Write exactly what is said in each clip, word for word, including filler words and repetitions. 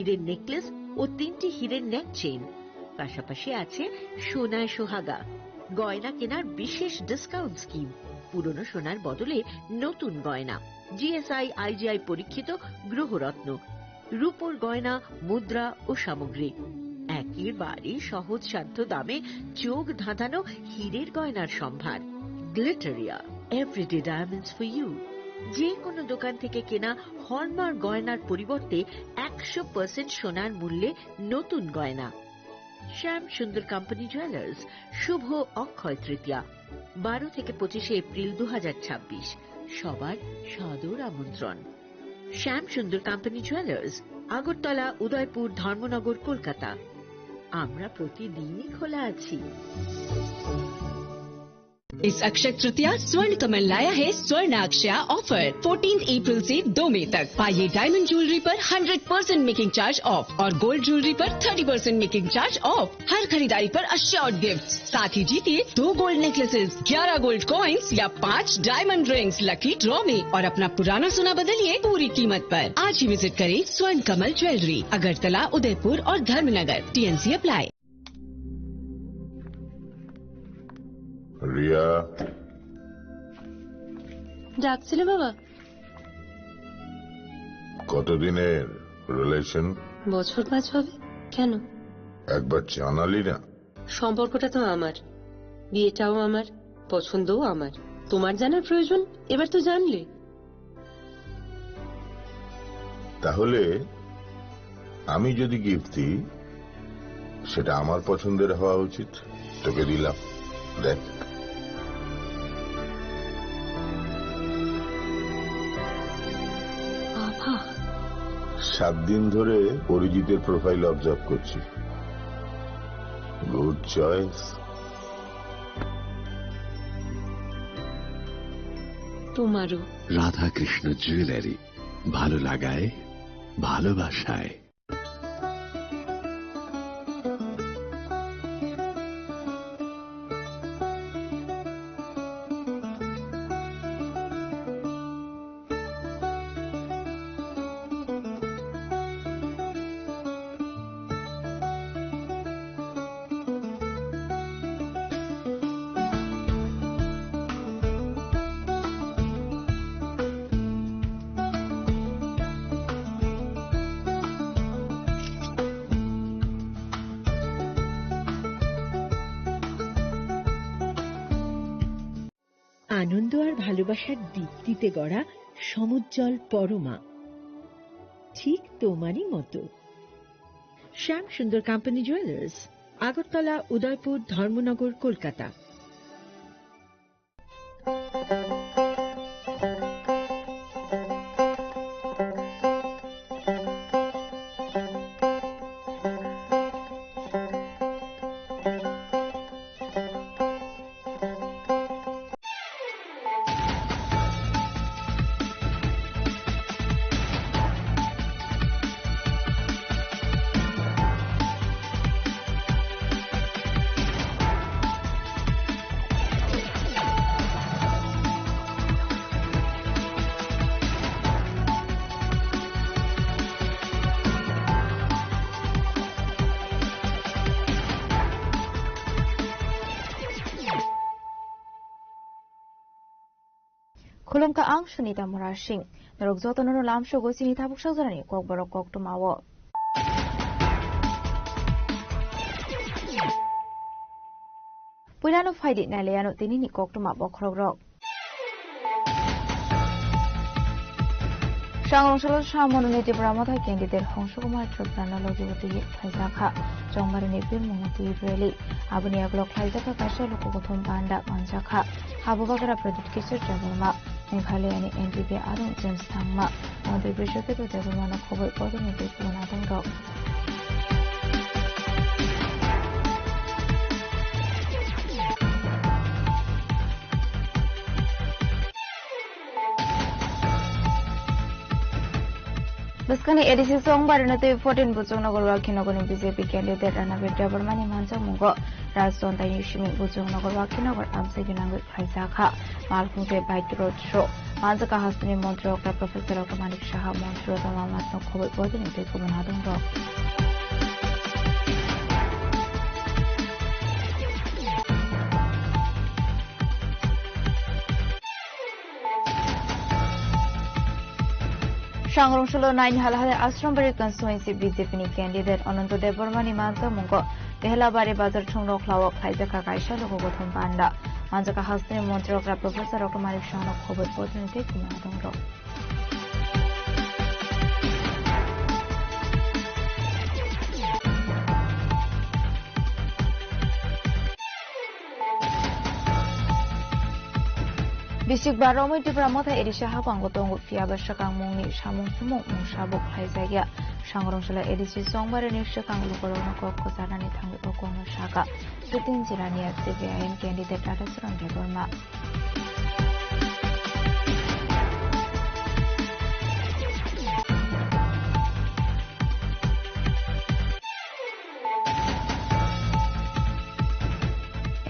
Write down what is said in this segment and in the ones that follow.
হীরের নেকলেস ও তিনটি হীরের নেক চেইন। পাশাপাশি আছে সোনায় সোহাগা, গয়না কেনার বিশেষ ডিসকাউন্ট স্কিম, পুরনো সোনার বদলে নতুন গয়না, জিএসআই আইজিআই পরীক্ষিত গ্রহরত্ন, রূপোর গয়না, মুদ্রা ও সামগ্রী। একেবারে সহজসাধ্য দামে চোখ ধাঁধানো হীরের গয়নার সম্ভার। Glitteria, everyday diamonds for you. যে কোনো দোকান থেকে কেনা হলমার্ক গয়নার পরিবর্তে একশো পার্সেন্ট সোনার মূল্যে নতুন গয়না। শ্যাম সুন্দর কোম্পানি জুয়েলার্স, শুভ অক্ষয় তৃতীয়া, বারো থেকে পঁচিশে এপ্রিল দু হাজার ছাব্বিশ, সবার সাদর আমন্ত্রণ। শ্যাম সুন্দর কোম্পানি জুয়েলার্স, আগরতলা, উদয়পুর, ধর্মনগর, কলকাতা। আমরা প্রতিদিনই খোলা আছি। इस अक्षय तृतीया स्वर्ण कमल लाया है स्वर्ण अक्षया ऑफर। फोर्टीन अप्रैल से दो मई तक पाइए डायमंड ज्वेलरी पर hundred percent making charge off और गोल्ड ज्वेलरी पर thirty percent making charge off. हर खरीदारी पर अश्योर्ड गिफ्ट, साथ ही जीतिए दो गोल्ड नेकलेसेस, ग्यारह गोल्ड कॉइन्स या पाँच डायमंड रिंग्स लकी ड्रॉ में और अपना पुराना सोना बदलिए पूरी कीमत पर। आज ही विजिट करें स्वर्ण कमल ज्वेलरी, अगरतला, उदयपुर और धर्मनगर। TNC apply. রিয়া। ডাকছিলে বাবা? কতদিনের রিলেশন? বছর পাঁচ হবে। কেন? একবার জানালি না। সম্পর্কটা তো আমার, বিয়েটাও আমার, পছন্দও আমার। তোমার জানার প্রয়োজন? এবার তো জানলে। তাহলে আমি যদি গিফট দিই, সেটা আমার পছন্দের হওয়া উচিত। তোকে দিলাম, দেখ। বাবা। সাত দিন ধরে অরিজিতের প্রোফাইল অবজার্ভ করছি। Good choice. তোমারও। রাধাকৃষ্ণ জুয়েলারি, ভালো লাগায়, ভালোবাসায়। আনন্দ আর ভালোবাসার দীপ্তিতে গড়া সমুজ্জ্বল পরমা, ঠিক তোমারই মতো। শ্যাম সুন্দর কোম্পানি জুয়েলার্স, আগরতলা, উদয়পুর, ধর্মনগর, Kolkata. Khulumkha ang Sunita Murasing. Norok jotono no lamsogo chini tabuk sakjorani kokborok koktwmao. Puilano phaidi nailaiano tinini koktwma bokhorokrok. Sangrong salo samononi Tipra Motha candidate Hongshu Kumar Tripura no logi bwtwi khlaijakha. Chongmarini birmungno twi rally. Aboni agulok khlaijakha kaisa luku kuthum panda manjakha. Habubagra Pradyut Kishore Debbarma, Meghalaya ni M P P arung James Sangma, Montri Brijhaketu Debbarma no khobwi kotorni twi kubun adongrok. Bwskangni A D C Chongbarino tei fourteen Buchung Nogor Wakhi Nogorni B J P candidate Ranabir Debbarmani manjakmungo Rajchontaini simi Buchung Nogor Wakhi Nogor amchaini nangwi khlaijak kha. Malkhung tei bike road show manjak kha hasteni montri okra Professor Dr Manik Saha, montri Ratan Lalnathno khobwi bodolni tei kubun adongrok. Sangrongshalo nine Halahali Ashram Bari constituency B J P ni candidate Ananto Debbarmani manjakmungo Tehlabari bazar thumrokhlao khlaijak kha kaisa luku gothom panda. Manjak kha hasteni montri okra Professor Dr Manik Sahano khobwi bodolni tei kubun adongrok. Bisik ba romwi Tipra Motha A D C habango tongo, phiya ba swkang mungni samung thumung mungsa bo khlaijakya. Sangrongshalo A D C Chongbarino swkang lukurokno kok kwcharnani thangwi o kokno sakha Kitin Jirania, C P I M candidate Radhacharan Debbarma.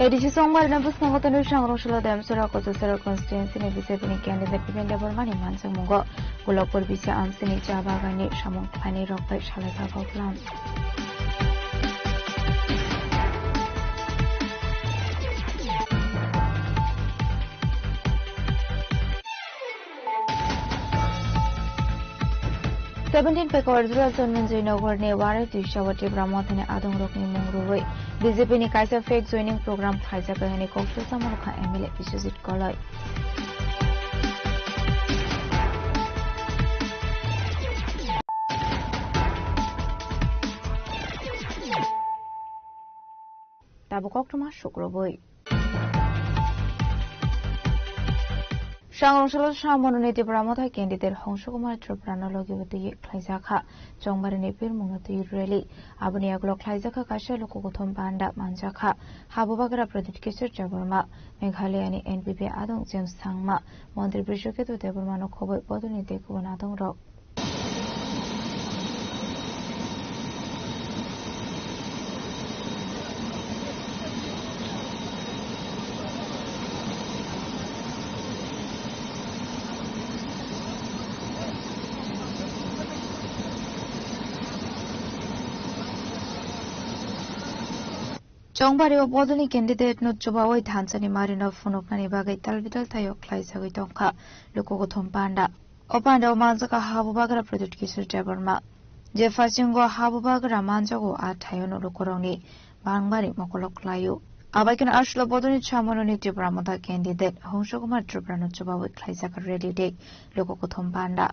A D C Chongbarino bwskango tonwi Sangrongshalo Damsora Kochasora constituency ni B J P ni candidate Biben Debbarmani manjakmungo Golokpur B C amchaini cha baganni samung khlainairok bai salaijak koklam. Seventeen Pekar Jura Chonmanjoi Nogor ni Warai Tuisao Tipra Mothani adongrokni mung rwui B J P ni kaisa fake joining program khlaijak hwnwi kok swchamo rwkha M L A Biswajit Koloi. Tabuk koktwma sukrubui. Sangrongshalo Samononi Tipra Motha candidate Hongshu Kumar Tripurano logi bo twi khlaijak kha Chongbarini pirmungno twi rally. Aboni yagulo khlaijak kha kaisa luku gothom panda manjak kha Habubagra Pradyut Kishore Debbarma, Meghalayani N P P adong James Sangma, Montri Brishaketu Debbarmano khobwi bodolni tei kubun adongrok. Chongbario bodolni candidate no chubawi thansani marino phunuknani bagwi talbital thaio khlaijagwi tongkha luku gothom panda. O pandao manjak kha Habubagra Pradyut Kishore Debbarma. Je phasingo Habubagra manjago, a thaiono lukurokni bangbari mokolok khlaio. Abaikeno aswkla bodolni Samononi Tipra Motha candidate Hongshu Kumar Tripurano chubawi khlaijak rally day luku gothom panda.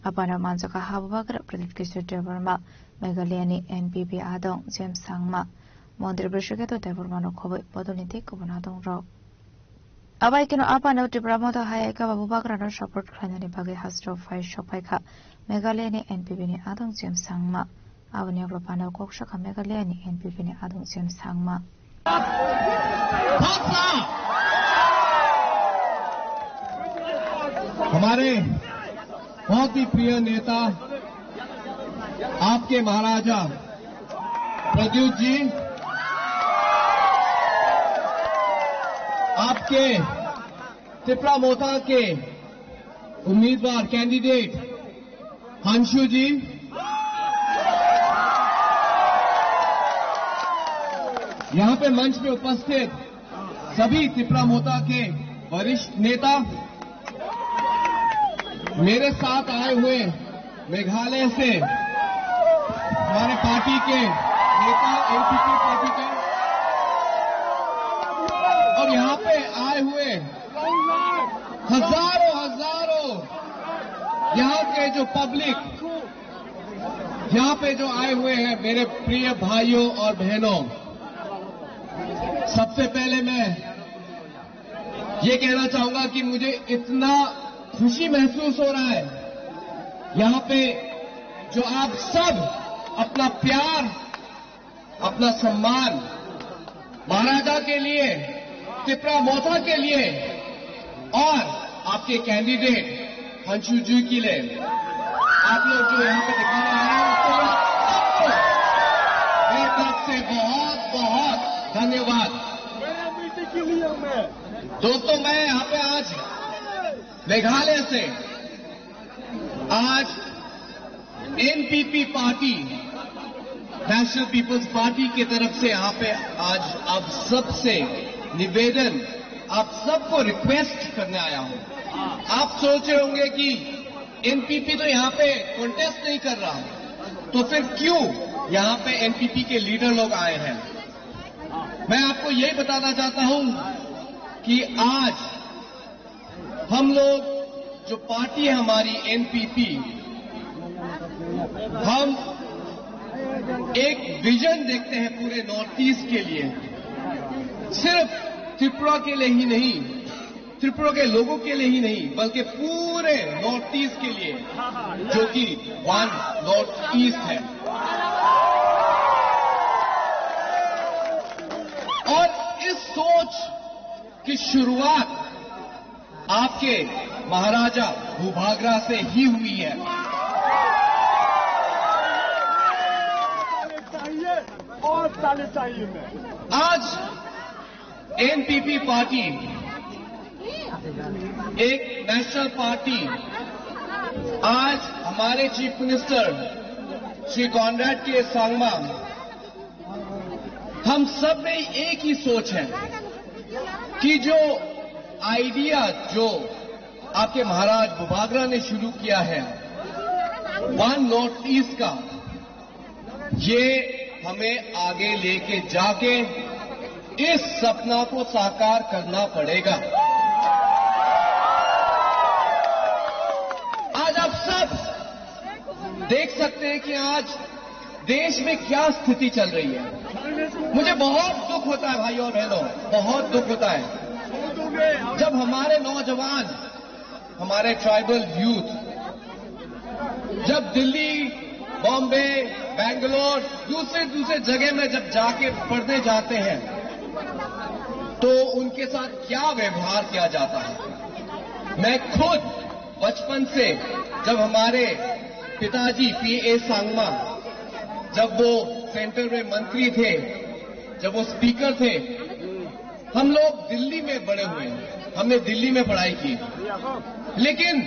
A pandao manjak kha Habubagra Pradyut Kishore Debbarma, Meghalayani N P P adong James Sangma, Montri Brishaketu Debbarmano khobwi bodolni tei kubun adongrok. Abaikeno a pandao Tipra Motha hai khe Habubagrano support khlainani bagwi hasteo phai sokphaikha Meghalayani N P P ni adong James Sangma. Aboni ulo pandao kok sakha Meghalayani N P P ni adong James Sangma. हमारे बहुत ही प्रिय नेता आपके महाराजा प्रद्युत जी, आपके तिपरा मोथा के उम्मीदवार कैंडिडेट हंसू जी, यहाँ पे मंच पे उपस्थित सभी तिपरा मोथा के वरिष्ठ नेता, मेरे साथ आए हुए मेघालय से हमारे पार्टी के नेता, एनपीपी पार्टी के, और यहाँ पे आए हुए हजारों हजारों यहाँ के जो पब्लिक, यहाँ पे जो आए हुए हैं मेरे प्रिय भाइयों और बहनों, सबसे पहले मैं ये कहना चाहूंगा कि मुझे इतना खुशी महसूस हो रहा है यहाँ पे, जो आप सब अपना प्यार, अपना सम्मान महाराजा के लिए, तिपरा मोथा के लिए और आपके कैंडिडेट हंसू जी के लिए आप लोग जो यहाँ पे दिखाने आए हैं, उसको मैं सबको दिल से बहुत, बहुत धन्यवाद। दोस्तों, मैं यहाँ पे आज मेघालय से, आज NPP party, National People's Party की तरफ से यहाँ पे आज आप सबसे निवेदन, आप सबको रिक्वेस्ट करने आया हूँ। आप सोच रहे होंगे कि एनपीपी तो यहाँ पे कॉन्टेस्ट नहीं कर रहा, तो फिर क्यों यहाँ पे एनपीपी के लीडर लोग आए हैं? मैं आपको यही बताना चाहता हूँ कि आज हम लोग, जो पार्टी है हमारी एनपीपी, हम एक विजन देखते हैं पूरे नॉर्थ ईस्ट के लिए, सिर्फ त्रिपुरा के लिए ही नहीं, त्रिपुरा के लोगों के लिए ही नहीं, बल्कि पूरे नॉर्थ ईस्ट के लिए, जो कि वन नॉर्थ ईस्ट है। और इस सोच की शुरुआत आपके महाराजा भूभागरा से ही हुई है। आज एनपीपी पार्टी, एक नेशनल पार्टी, आज हमारे चीफ मिनिस्टर श्री कॉनराड के सांगमा, हम सब में एक ही सोच है कि जो आइडिया, जो आपके महाराज बुभागरा ने शुरू किया है वन नॉर्थ ईस्ट का, ये हमें आगे लेके जाके इस सपना को साकार करना पड़ेगा। आज आप सब देख सकते हैं कि आज देश में क्या स्थिति चल रही है। मुझे बहुत दुख होता है भाइयों और बहनों, बहुत दुख होता है जब हमारे नौजवान, हमारे ट्राइबल यूथ जब दिल्ली, बॉम्बे, बैंगलोर, दूसरे दूसरे जगह में जब जाके पढ़ने जाते हैं तो उनके साथ क्या व्यवहार किया जाता है। मैं खुद बचपन से, जब हमारे पिताजी पी ए सांगमा, जब वो सेंटर में मंत्री थे, जब वो स्पीकर थे, हम लोग दिल्ली में बड़े हुए हैं, हमने दिल्ली में पढ़ाई की, लेकिन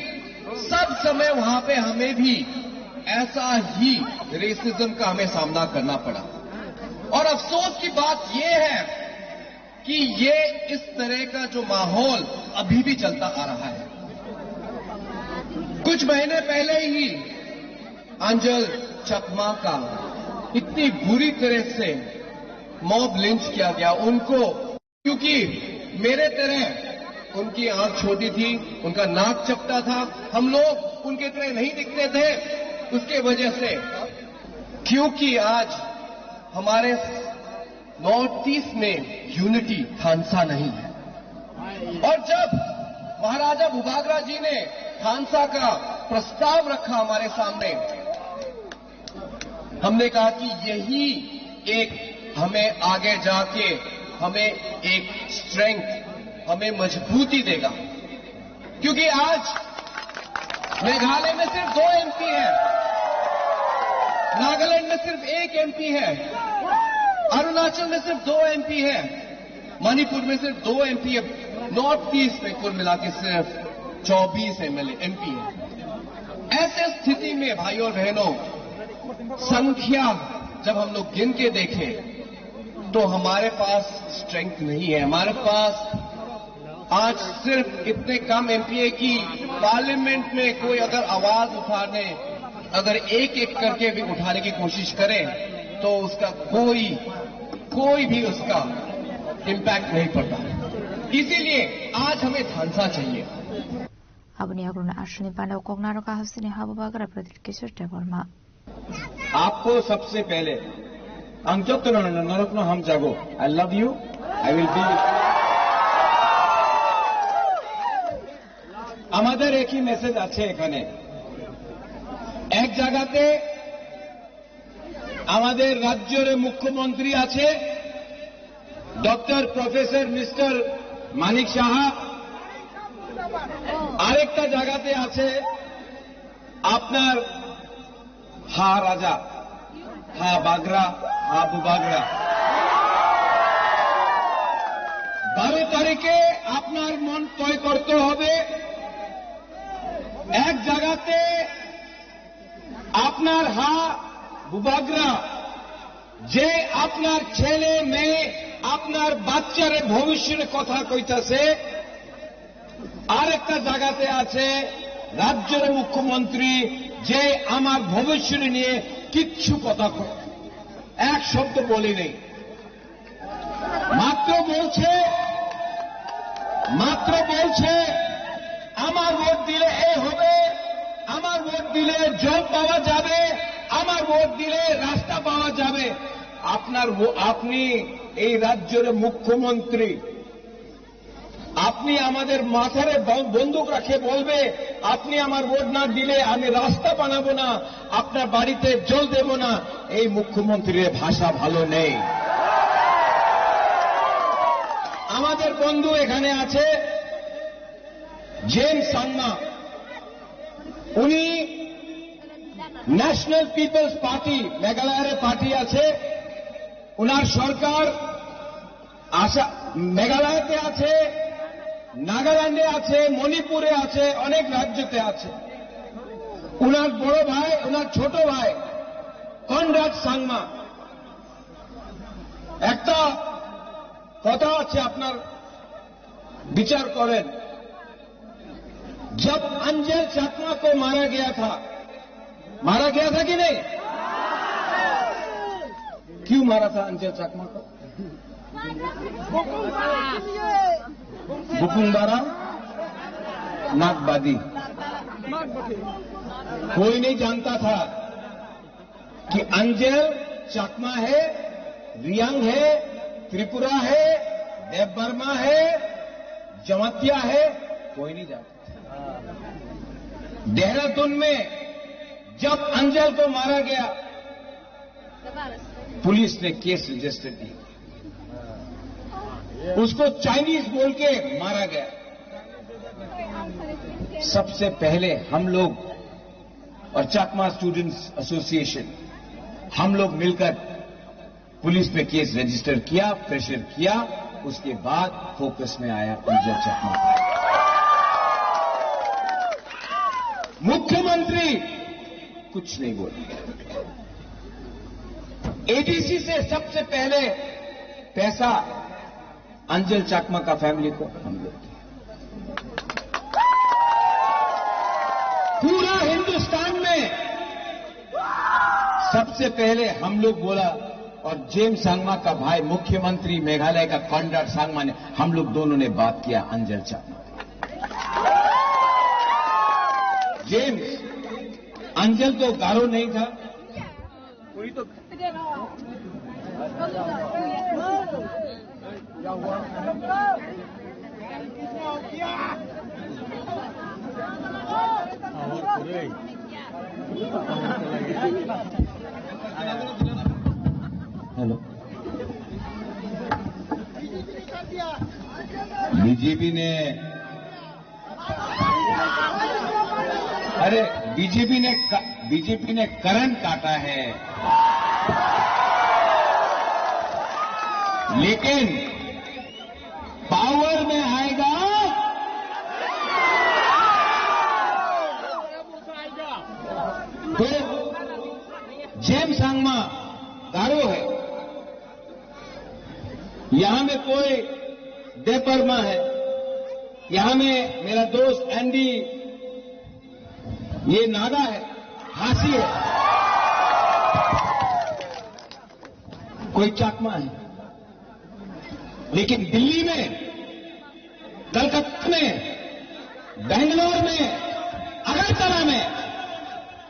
सब समय वहां पे हमें भी ऐसा ही रेसिज्म का हमें सामना करना पड़ा। और अफसोस की बात यह है कि ये इस तरह का जो माहौल अभी भी चलता आ रहा है। कुछ महीने पहले ही अंजल चकमा का इतनी बुरी तरह से मॉब लिंच किया गया, उनको, क्योंकि मेरे तरह उनकी आंख छोटी थी, उनका नाक चपटा था, हम लोग उनके तरह नहीं दिखते थे। उसके वजह से, क्योंकि आज हमारे नॉर्थ ईस्ट में यूनिटी, थानसा नहीं है। और जब महाराजा बुभागरा जी ने थानसा का प्रस्ताव रखा हमारे सामने, हमने कहा कि यही एक हमें आगे जाके हमें एक स्ट्रेंथ, हमें मजबूती देगा। क्योंकि आज मेघालय में सिर्फ दो एमपी है, नागालैंड में सिर्फ एक एमपी है, अरुणाचल में सिर्फ दो एमपी है, मणिपुर में सिर्फ दो एमपी है, नॉर्थ ईस्ट में कुल मिला के सिर्फ चौबीस एमएलए, एमपी है। ऐसे स्थिति में भाइयों और बहनों, संख्या जब हम लोग गिन के देखें तो हमारे पास स्ट्रेंथ नहीं है। हमारे पास आज सिर्फ इतने कम एमपी है कि पार्लियामेंट में कोई अगर आवाज उठाने, अगर एक एक करके भी उठाने की कोशिश करे तो उसका कोई, कोई भी उसका इम्पैक्ट नहीं पड़ता। इसीलिए आज हमें थानसा चाहिए। Aboni yagulo aswkni panao kok narwk kaham sini habo bagra Pradyut Kishore Debbarma. आपको सबसे पहले, ang jotono norokno hamjago, I love you, I will be with you। আমাদের একই মেসেজ আছে এখানে। এক জায়গাতে আমাদের রাজ্যের মুখ্যমন্ত্রী আছে ডক্টর প্রফেসর মিস্টার মানিক সাহা, আরেকটা জায়গাতে আছে আপনার হা রাজা, হা বাগরা, হা বুবাগরা। বারো তারিখে আপনার মন তয় করতে হবে। এক জায়গাতে আপনার হা বুবাগরা, যে আপনার ছেলে মেয়ে, আপনার বাচ্চারে ভবিষ্যতে কথা কইতাছে, আর একটা জায়গাতে আছে রাজ্যের মুখ্যমন্ত্রী, যে আমার ভবিষ্যৎ নিয়ে কিচ্ছু কথা ক-, এক শব্দ বলেনি। মাত্র বলছে, মাত্র বলছে, "আমার ভোট দিলে এ হবে, আমার ভোট দিলে জল পাওয়া যাবে, আমার ভোট দিলে রাস্তা পাওয়া যাবে।" আপনার ভো-, আপনি এই রাজ্যের মুখ্যমন্ত্রী, আপনি আমাদের মাথারে ব-, বন্দুক রাখে বলবে, "আপনি আমার ভোট না দিলে আমি রাস্তা বানাবো না, আপনার বাড়িতে জল দেব না।" এই মুখ্যমন্ত্রীর ভাষা ভালো নেই। আমাদের বন্ধু এখানে আছে, জেমস সাংমা, উনি ন্যাশনাল পিপলস পার্টি, মেঘালয়ের পার্টি আছে, ওনার সরকার আসাম, মেঘালয়তে আছে, নাগাল্যান্ডে আছে, মণিপুরে আছে, অনেক রাজ্যতে আছে। ওনার বড় ভাই, ওনার ছোট ভাই কনরাড সাংমা। একটা কথা আছে, আপনার বিচার করেন। जब अंजल चकमा को मारा गया था, मारा गया था कि नहीं? क्यों मारा था अंजल चकमा को? बुकुंबारा नागबादी। कोई नहीं जानता था कि अंजल चकमा है, रियांग है, त्रिपुरा है, देवबर्मा है, जमातिया है, कोई नहीं जानता। देहरादून में जब अंजल को मारा गया, पुलिस ने केस रजिस्टर किया, उसको चाइनीज बोल के मारा गया। सबसे पहले हम लोग और चाकमा स्टूडेंट्स एसोसिएशन, हम लोग मिलकर पुलिस पे केस रजिस्टर किया, प्रेशर किया, उसके बाद फोकस में आया अंजल चकमा। मुख्यमंत्री कुछ नहीं बोले। एडीसी से सबसे पहले पैसा अंजल चाकमा का फैमिली को हम लोग दिया। पूरा हिंदुस्तान में सबसे पहले हम लोग बोला, और जेम्स संगमा का भाई मुख्यमंत्री मेघालय का कॉनराड संगमा ने, हम लोग दोनों ने बात किया अंजल चाकमा। जेम्स, अंजल तो गारो नहीं था, हेलो, बीजेपी ने अरे, बीजेपी ने क-, बीजेपी ने करंट काटा है, लेकिन पावर में आएगा तो जेम संगमा गारो है। यहाँ में कोई देबबर्मा है, यहाँ में मेरा दोस्त एंडी, ये नागा है, खासी है, कोई चाकमा है, लेकिन दिल्ली में, कलकत्ता में, बेंगलोर में, अगरतला में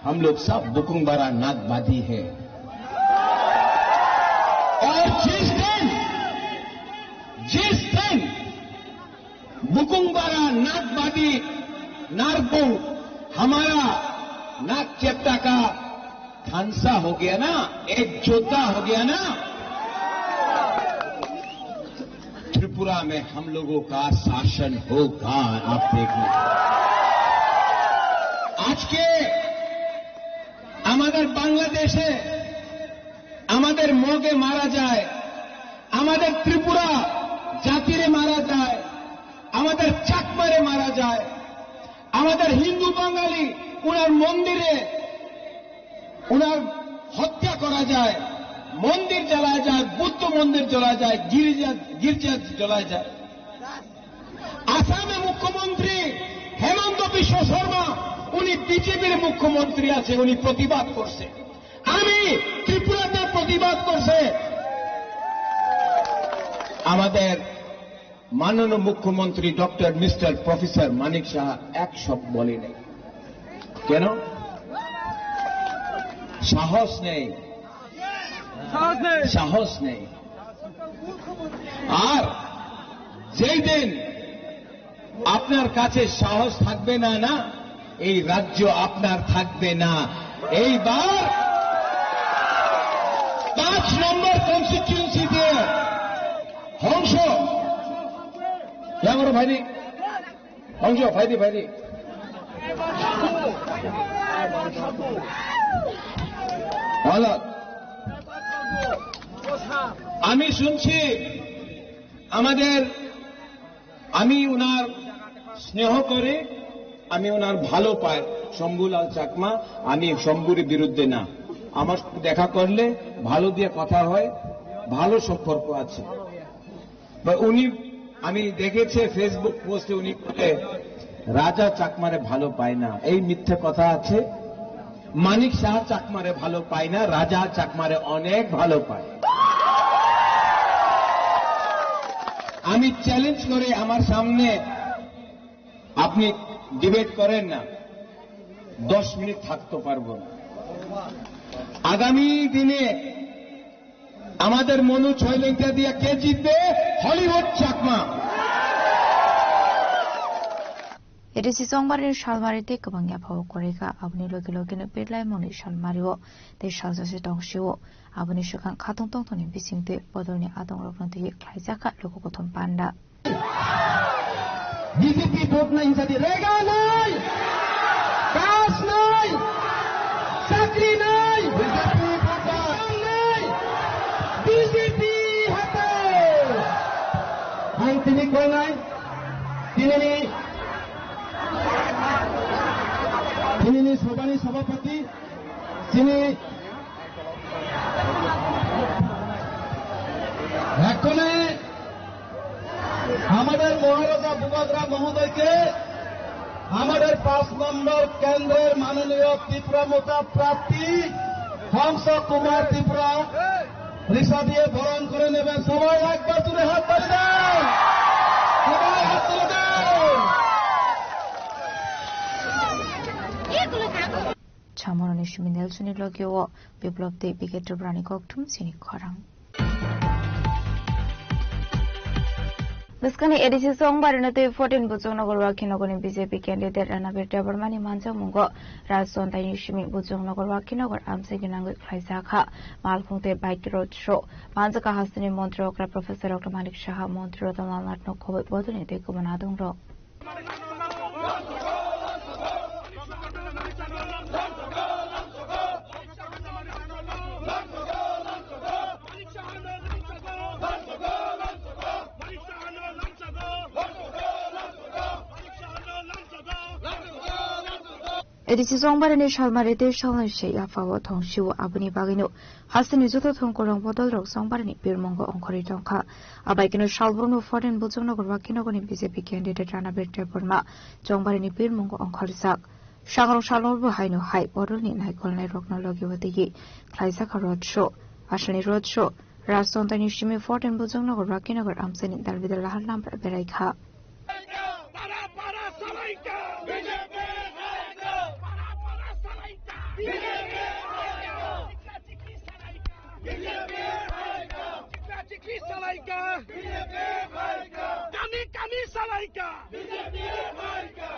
हम लोग सब बुकुंगबारा नागबादी है। और जिस दिन, जिस दिन बुकुंगबारा नागबादी नारबू हमारा नाग चेप्टा का थानसा हो गया ना, एक जोधा हो गया ना, त्रिपुरा में हम लोगों का शासन होगा। आप देखिए, आज के আমাদের বাংলাদেশে আমাদের মগে মারা যায়, আমাদের ত্রিপুরা জাতিরে মারা যায়, আমাদের চাকমারে মারা যায়, আমাদের হিন্দু বাঙালি ওনার মন্দিরে ওনার হত্যা করা যায়, মন্দির জ্বালায় যায়, বুদ্ধ মন্দির জ্বলা যায়, গির্জা গির্জা জ্বলা যায়। আসামে মুখ্যমন্ত্রী হেমন্ত বিশ্ব শর্মা, উনি বিজেপির মুখ্যমন্ত্রী আছে, উনি প্রতিবাদ করছে। আমি ত্রিপুরাতে প্রতিবাদ করছে। আমাদের মাননীয় মুখ্যমন্ত্রী ডক্টর মিস্টার প্রফেসর মানিক সাহা এক শব্দ বলেনি। কেন? সাহস নেই। সাহস নেই। সাহস নেই। আর যেই দিন আপনার কাছে সাহস থাকবে না, না, এই রাজ্য আপনার থাকবে না। এইবার পাঁচ নম্বর কনস্টিটিউয়েন্সিতে হংস, ইয়া করো ভাইনি, হংস, ভাইনি, ভাইনি। হলো। আমি শুনছি আমাদের, আমি ওনার স্নেহ করে, আমি ওনার ভালো পাই। শম্ভুলাল চাকমা, আমি শম্ভুর বিরুদ্ধে না, আমার সাথে দেখা করলে ভালো দিয়ে কথা হয়, ভালো সম্পর্ক আছে। বা উনি, আমি দেখেছি Facebook পোস্টে উনি বলে, "রাজা চাকমারে ভালো পায় না", এই মিথ্যে কথা আছে। মানিক শাহ চাকমারে ভালো পায় না, রাজা চাকমারে অনেক ভালো পায়। আমি চ্যালেঞ্জ করে, আমার সামনে আপনি ডিবেট করেন না, দশ মিনিট থাকতে পারবো না। আগামী দিনে আমাদের মনু ছয় লইঙ্গা দিয়া কে জিতবে? হলিউড Chakma. A D C chongmari ni salmari tei kwbang yaphao kwrwi kha, aboni logi logi no birlai mani salmari o tei saljase tong sio. Aboni swkang khatung tongthokni bising twi bodolni adongrokno twi khlaijak kha luku kuthum panda. B J P vote nai hinsa di, rega nai, kas nai, chakri nai, B J P vote nai, B J P hate. Ang tini koi nai, tini ni, tini ni sobani sabapati, tini এক্ষণে আমাদের মহারাজা বুবাগ্রা মহোদয়কে আমাদের পাঁচ নম্বর কেন্দ্রের মাননীয় ত্রিপুরা মোর্চা প্রার্থী হংস কুমার ত্রিপুরা রিক্সা দিয়ে বরণ করে নেবেন। সবাই একবার জোরে হাত তালি দেন, সবাই হাত তুলে দেন। Chamoroni simi Nelsoni logio Biplop tei Bike Tripurani kokthum sini khorang. Bwskangni A D C chongbarino tei fourteen Buchuknagar Wakhinogorni B J P candidate Ranabir Debbarmani manjakmungo Rajchontaini simi Buchuknagar Wakhinogor amchaini nangwi khlaijak kha malkhung tei bike road show. Manjakha hasteni montri okra Professor Doctor Manik Saha, montri Ratan Lal Nathno khoboi bodolni tei kubun adongrok. A D C chongbarani salmari tei salnwi se yaphao thong sio, aboni bagwino hasteni joto thongkorrok bodolrok chongbarani birmungo ongkhorwi tongkha. Abaikeno salbrumno fourteen Buchuknagar Wakhinogorni B J P candidate Ranabir Debbarma chongbarani birmungo ongkhorjak. Sangrong salbrumbo haino hai bodolni naikolnairokno logi watigi khlaijakha road show. Asalni road show Rajchontaini simi fourteen Buchuknagar Wakhinogor amchaini dalbidal lahar lamra beraikha. Para, para, salaika! B J P haika! Para, para, salaika! B J P haika! Chikla chikli salaika! B J P haika! Chikla chikli salaika! B J P haika! Kami kami salaika! B J P haika!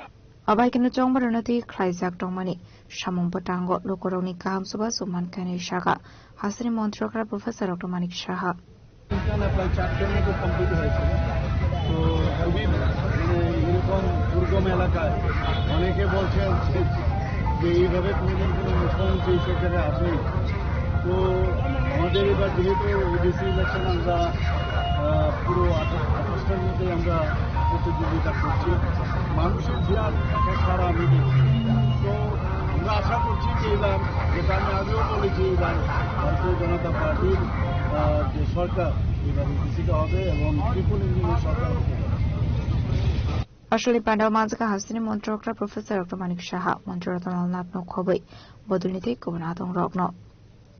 Abaikeno chongbarano twi khlaijak tongmani samung bwtango lukurokni kaham chubachu mankhaini saka hasteni montri okra Professor Doctor Manik Saha. প্রায় চারশোর মতো কমপ্লিট হয়েছে। তো খুবই, মানে, এরকম দুর্গম এলাকায় অনেকে বলছেন যে এইভাবে কোনোদিন কোনো মুখ্যমন্ত্রী এই সরকারে আসেনি। তো আমাদের এবার যেহেতু এডিসি ইলেকশন আমরা, আহ, পুরো আঠা-, আঠাশটার মধ্যে আমরা প্রতিদ্বন্দ্বিতা করছি, মানুষের বিরাট একটা সাড়া আমি দেখছি। তো আমরা আশা করছি যে এবার, যেটা আমি আগেও বলেছি, এবার ভারতীয় জনতা পার্টির, আহ, যে সরকার, এবার এডিসিতে হবে এবং ট্রিপল ইঞ্জিনের সরকার হবে। Aswlani pandao manjak kha hasteni montri okra Professor Doctor Manik Saha, montri Ratanlal Nath no khobwi bodolni tei kubun adongrokno.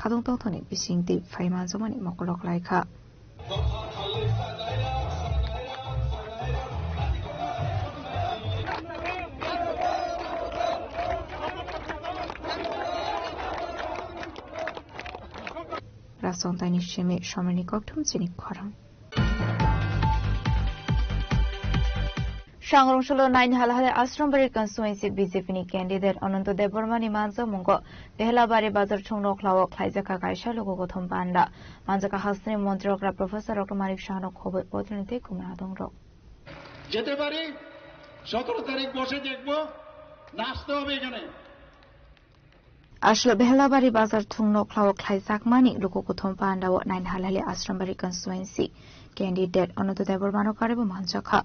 Khadong tongthokni bisingtwi phai manjakmani mokolok lai kha. Rasongtaini simi somirni kokthum chini khorang. Sangrong solo nine halahale Asrambari constituency B J P ni candidate Ananto Debbarma ni manjamungo Behlabari bazar thungno khlao khlaijak kha kaisa luku kothom panda. Manjak kha hasteni montri okra Professor Doctor Manik Saha no khobwi bodolni tei kubun adongrok. যেতে পারি, সতেরো তারিখ বসে দেখবো, নাচতে হবে এখানে। Aswk Behlabari bazar thungno khlao khlaijakmani luku kothom pandao nine halali Asrambari constituency candidate Ananto Debbarmano karwi bo manjakha.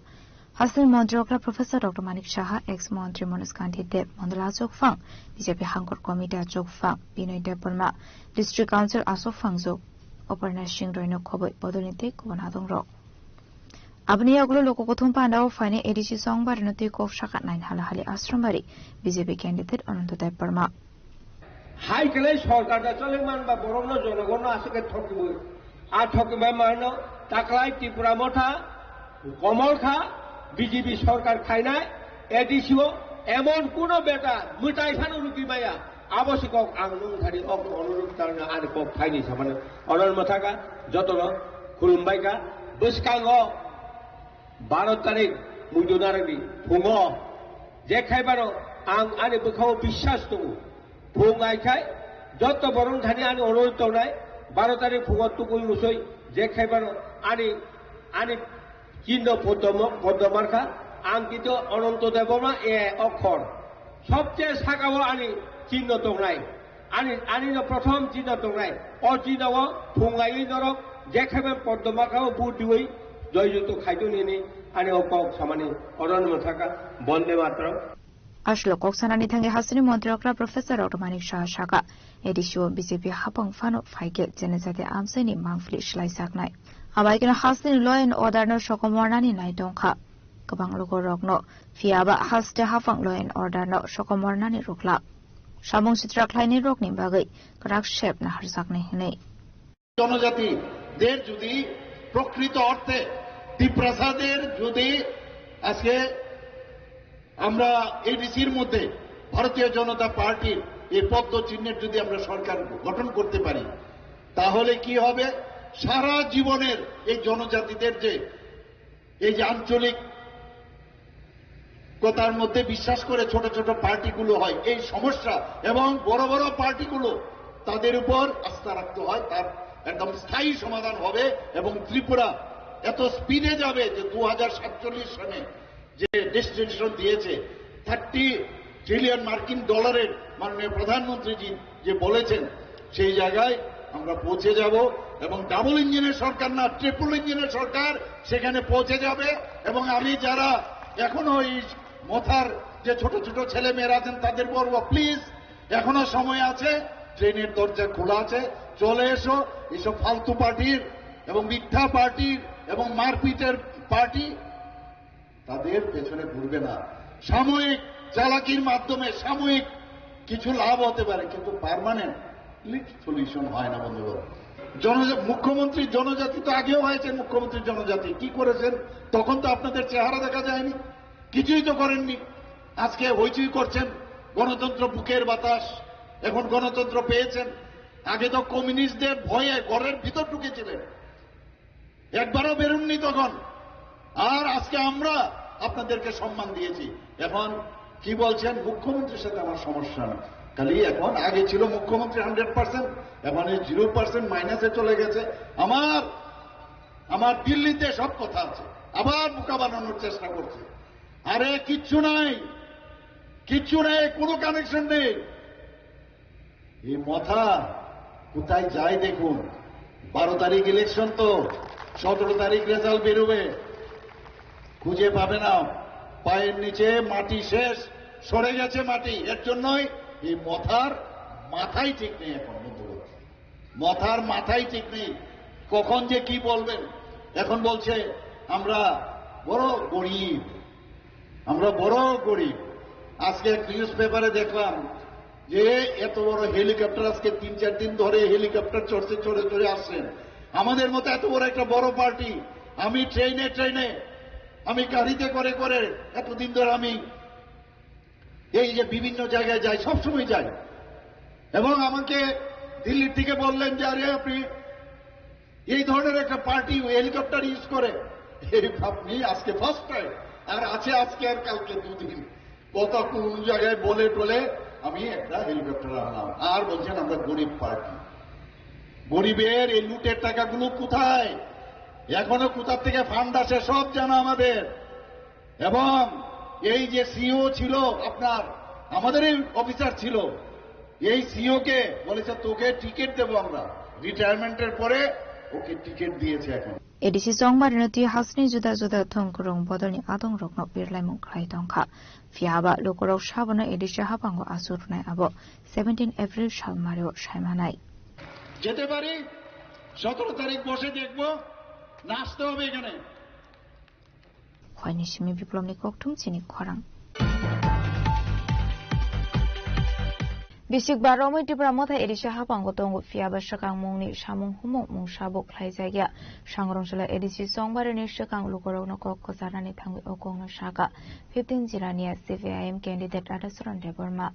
Hasteni montri okra Professor Doctor Manik Saha, ex montri Manoj Gandhi Deb, mondol achukphang, B J P hangkor committee achukphang Binoy Debbarma, district council achukphang jok Aparna Singh Royno khobwi bodolni tei kubun adongrok. Aboni yagulo luku kothom pandao phainai A D C chongbarino twi kok saka nine halahali Asrambari B J P candidate Ananto Debbarma. Hai khlai sorkar da chole man ba borokno jonogonno aswk khe thokibwi. A thokibai mano taklai Tripura Motha, Komol Kha, B J P sorkar khainai A D C o emon kuno beta mwtai phano rwgwi maya. Abo se kok ang nung thani o onurok tarna ani kok thaini samani. Onon mwthaka jotono khulumbaika bwskango baro tarik muidu narwgni phungo je khaibano ang ani bwkhao biswas tongo. Phung ai khai joto borok thani ani onurodh tongnai baro tarik phungo tukui musoi je khaibano ani ani Kinto poddo, poddo markha, ang kinto Ananto Debbarma e okhor. Sobche sakao ani chinno tongnai. Ani, ani no prothom chinno tongnai. O chinno o phungai norok jekhebe poddo markha o vote diwi joy jutto khaito nini ani o kok samani oron mwthaka bonde matram. Aswk kok sanani thangwi hasteni montri okra Professor Doctor Manik Saha saka, A D C o B J P hapang phano phaikhe jene jati amchaini mangpili swlaijaknai. Abaikeno hasteni law and order no sokomornani nai tongkha. Kwbang lukurokno phiyaba haste hapang law and order no sokomornani rwkla. Samung sitra khlainai rokni bagwi kwrak sep naharjaknai hwnwi. জনজাতিদের যদি প্রকৃত অর্থে তিপ্রাসাদের যদি আজকে আমরা এডিসির মধ্যে ভারতীয় জনতা পার্টির এই পদ্ম চিহ্নের যদি আমরা সরকার গঠন করতে পারি, তাহলে কি হবে? সারা জীবনের এই জনজাতিদের যে এই যে আঞ্চলিক কথার মধ্যে বিশ্বাস করে ছোট ছোট পার্টিগুলো হয়, এই সমস্যা এবং বড় বড় পার্টিগুলো তাদের উপর আস্থা রাখতে হয়, তার একদম স্থায়ী সমাধান হবে এবং ত্রিপুরা এত স্পিডে যাবে যে দু হাজার সাতচল্লিশ সনে যে ডেস্টিনেশন দিয়েছে থার্টি ট্রিলিয়ন মার্কিন ডলারের মাননীয় প্রধানমন্ত্রীজি যে বলেছেন, সেই জায়গায় আমরা পৌঁছে যাব এবং ডাবল ইঞ্জিনের সরকার না, ট্রিপল ইঞ্জিনের সরকার সেখানে পৌঁছে যাবে। এবং আমি যারা এখনো এই মথার যে ছোট ছোট ছেলে মেয়েরা আছেন, তাদের বলবো, প্লিজ, এখনো সময় আছে, ট্রেনের দরজা খোলা আছে, চলে এসো। এইসব ফালতু পার্টির এবং মিথ্যা পার্টির এবং মারপিটের পার্টি তাদের পেছনে ঘুরবে না। সাময়িক চালাকির মাধ্যমে সাময়িক কিছু লাভ হতে পারে, কিন্তু পার্মানেন্টলি সলিউশন হয় না, বন্ধুগণ। জনজা-, মুখ্যমন্ত্রী জনজাতি তো আগেও হয়েছে, মুখ্যমন্ত্রী জনজাতি কি করেছেন? তখন তো আপনাদের চেহারা দেখা যায়নি, কিছুই তো করেননি। আজকে হইচই করছেন, গণতন্ত্র বুকের বাতাস, এখন গণতন্ত্র পেয়েছেন। আগে তো কমিউনিস্টদের ভয়ে ঘরের ভিতর ঢুকেছিলেন, একবারও বেরোননি তখন। আর আজকে আমরা আপনাদেরকে সম্মান দিয়েছি। এখন কি বলছেন? মুখ্যমন্ত্রীর সাথে আমার সমস্যা না। খালি এখন আগে ছিল মুখ্যমন্ত্রী হান্ড্রেড পার্সেন্ট, এখন এই জিরো পার্সেন্ট মাইনাসে চলে গেছে। আমার, আমার দিল্লিতে সব কথা আছে, আবার বোকা বানানোর চেষ্টা করছে। আরে কিচ্ছু নাই, কিচ্ছু নেই, কোনো কানেকশন নেই। এই মথা কোথায় যায় দেখুন। বারো তারিখ ইলেকশন, তো সতেরো তারিখ রেজাল্ট বেরোবে, খুঁজে পাবে না। পায়ের নিচে মাটি শেষ, সরে গেছে মাটি। এর জন্যই এই মথার মাথাই ঠিক নেই এখন, বন্ধু। মথার মাথাই ঠিক নেই, কখন যে কি বলবেন। এখন বলছে আমরা বড় গরিব, আমরা বড় গরিব। আজকে এক নিউজ পেপারে দেখলাম যে এত বড় হেলিকপ্টার, আজকে তিন চার দিন ধরে হেলিকপ্টার চড়তে চড়ে চড়ে আসছেন। আমাদের মতো এত বড় একটা বড় পার্টি, আমি ট্রেনে ট্রেনে, আমি গাড়িতে করে করে এতদিন ধরে আমি এই যে বিভিন্ন জায়গায় যাই, সবসময় যাই। এবং আমাকে দিল্লির থেকে বললেন যে, "আরে, আপনি এই ধরনের একটা পার্টি হেলিকপ্টার ইউজ করে?" এই আপনি আজকে ফার্স্ট টাইম, আর আছে আজকে আর কালকে দুদিন। কত কোন জায়গায় বলে টলে আমি একটা হেলিকপ্টার আনলাম। আর বলছেন, "আমরা গরিব পার্টি।" গরিবের এই লুটের টাকাগুলো কোথায়? এখনো কোথার থেকে ফান্ড আসে, সব জানা আমাদের। এবং এই যে সিইও ছিল আপনার, আমাদেরই অফিসার ছিল, এই সিইও কে বলেছে, "তোকে টিকিট দেবো আমরা।" রিটায়ারমেন্টের পরে ওকে টিকিট দিয়েছে এখন। A D C chongmari no twi hasni juda juda thongkwrwng bodolni adongrokno birlaimung khlai tongkha. Phiya ba lukurok sabono A D C habango aswk rwnai abo seventeen April salmario saimanai. যেতে পারি, সতেরো তারিখ বসে দেখবো, নাচতে হবে এখানে। Khoini simi Biplobni kokthum chini khorang. Bisik ba romwi Tipra Motha A D C habango tongo, phiya ba swkang mungni samung humung mungsa bo khlaijakya. Sangrongchula A D C chongbarini swkang lukurokno kok kwcharnani thangwi o kokno saka fifteen Jirania C P I M candidate Radhacharan Debbarma.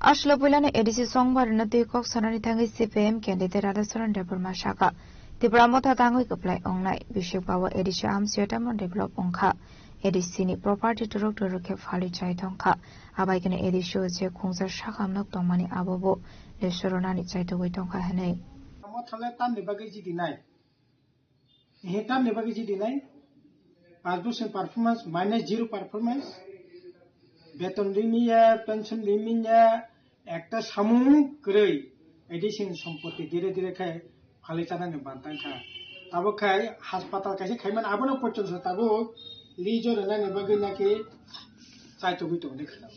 Aswla puilano A D C chongbarino twi kok sanani thangwi C P I M candidate Radhacharan Debbarma saka, Tipra Motha tangwi kwplai wngnai, bisik ba-o A D C amchio tamo develop wngkha, A D C ni property turuk turuk khe phalwi chai tongkha, abaikeno A D C o je khungsa sakamnok tongmani abo bo lesornani chaitugwi tongkha hwnwi. Motha le tamni bagwi jidinai? He tamni bagwi jidinai? Paanch bosor performance, minus zero performance. Beton rimya, pension rimya, ekta samung kwrwi. A D C ni sompoti dire dire khai phalwi chanani bantang kha. Tabuk khai haspatal kaisa khaiman abono porjonto tabuk lijo rwnani bagwi naki chaitugwi tongwi khna.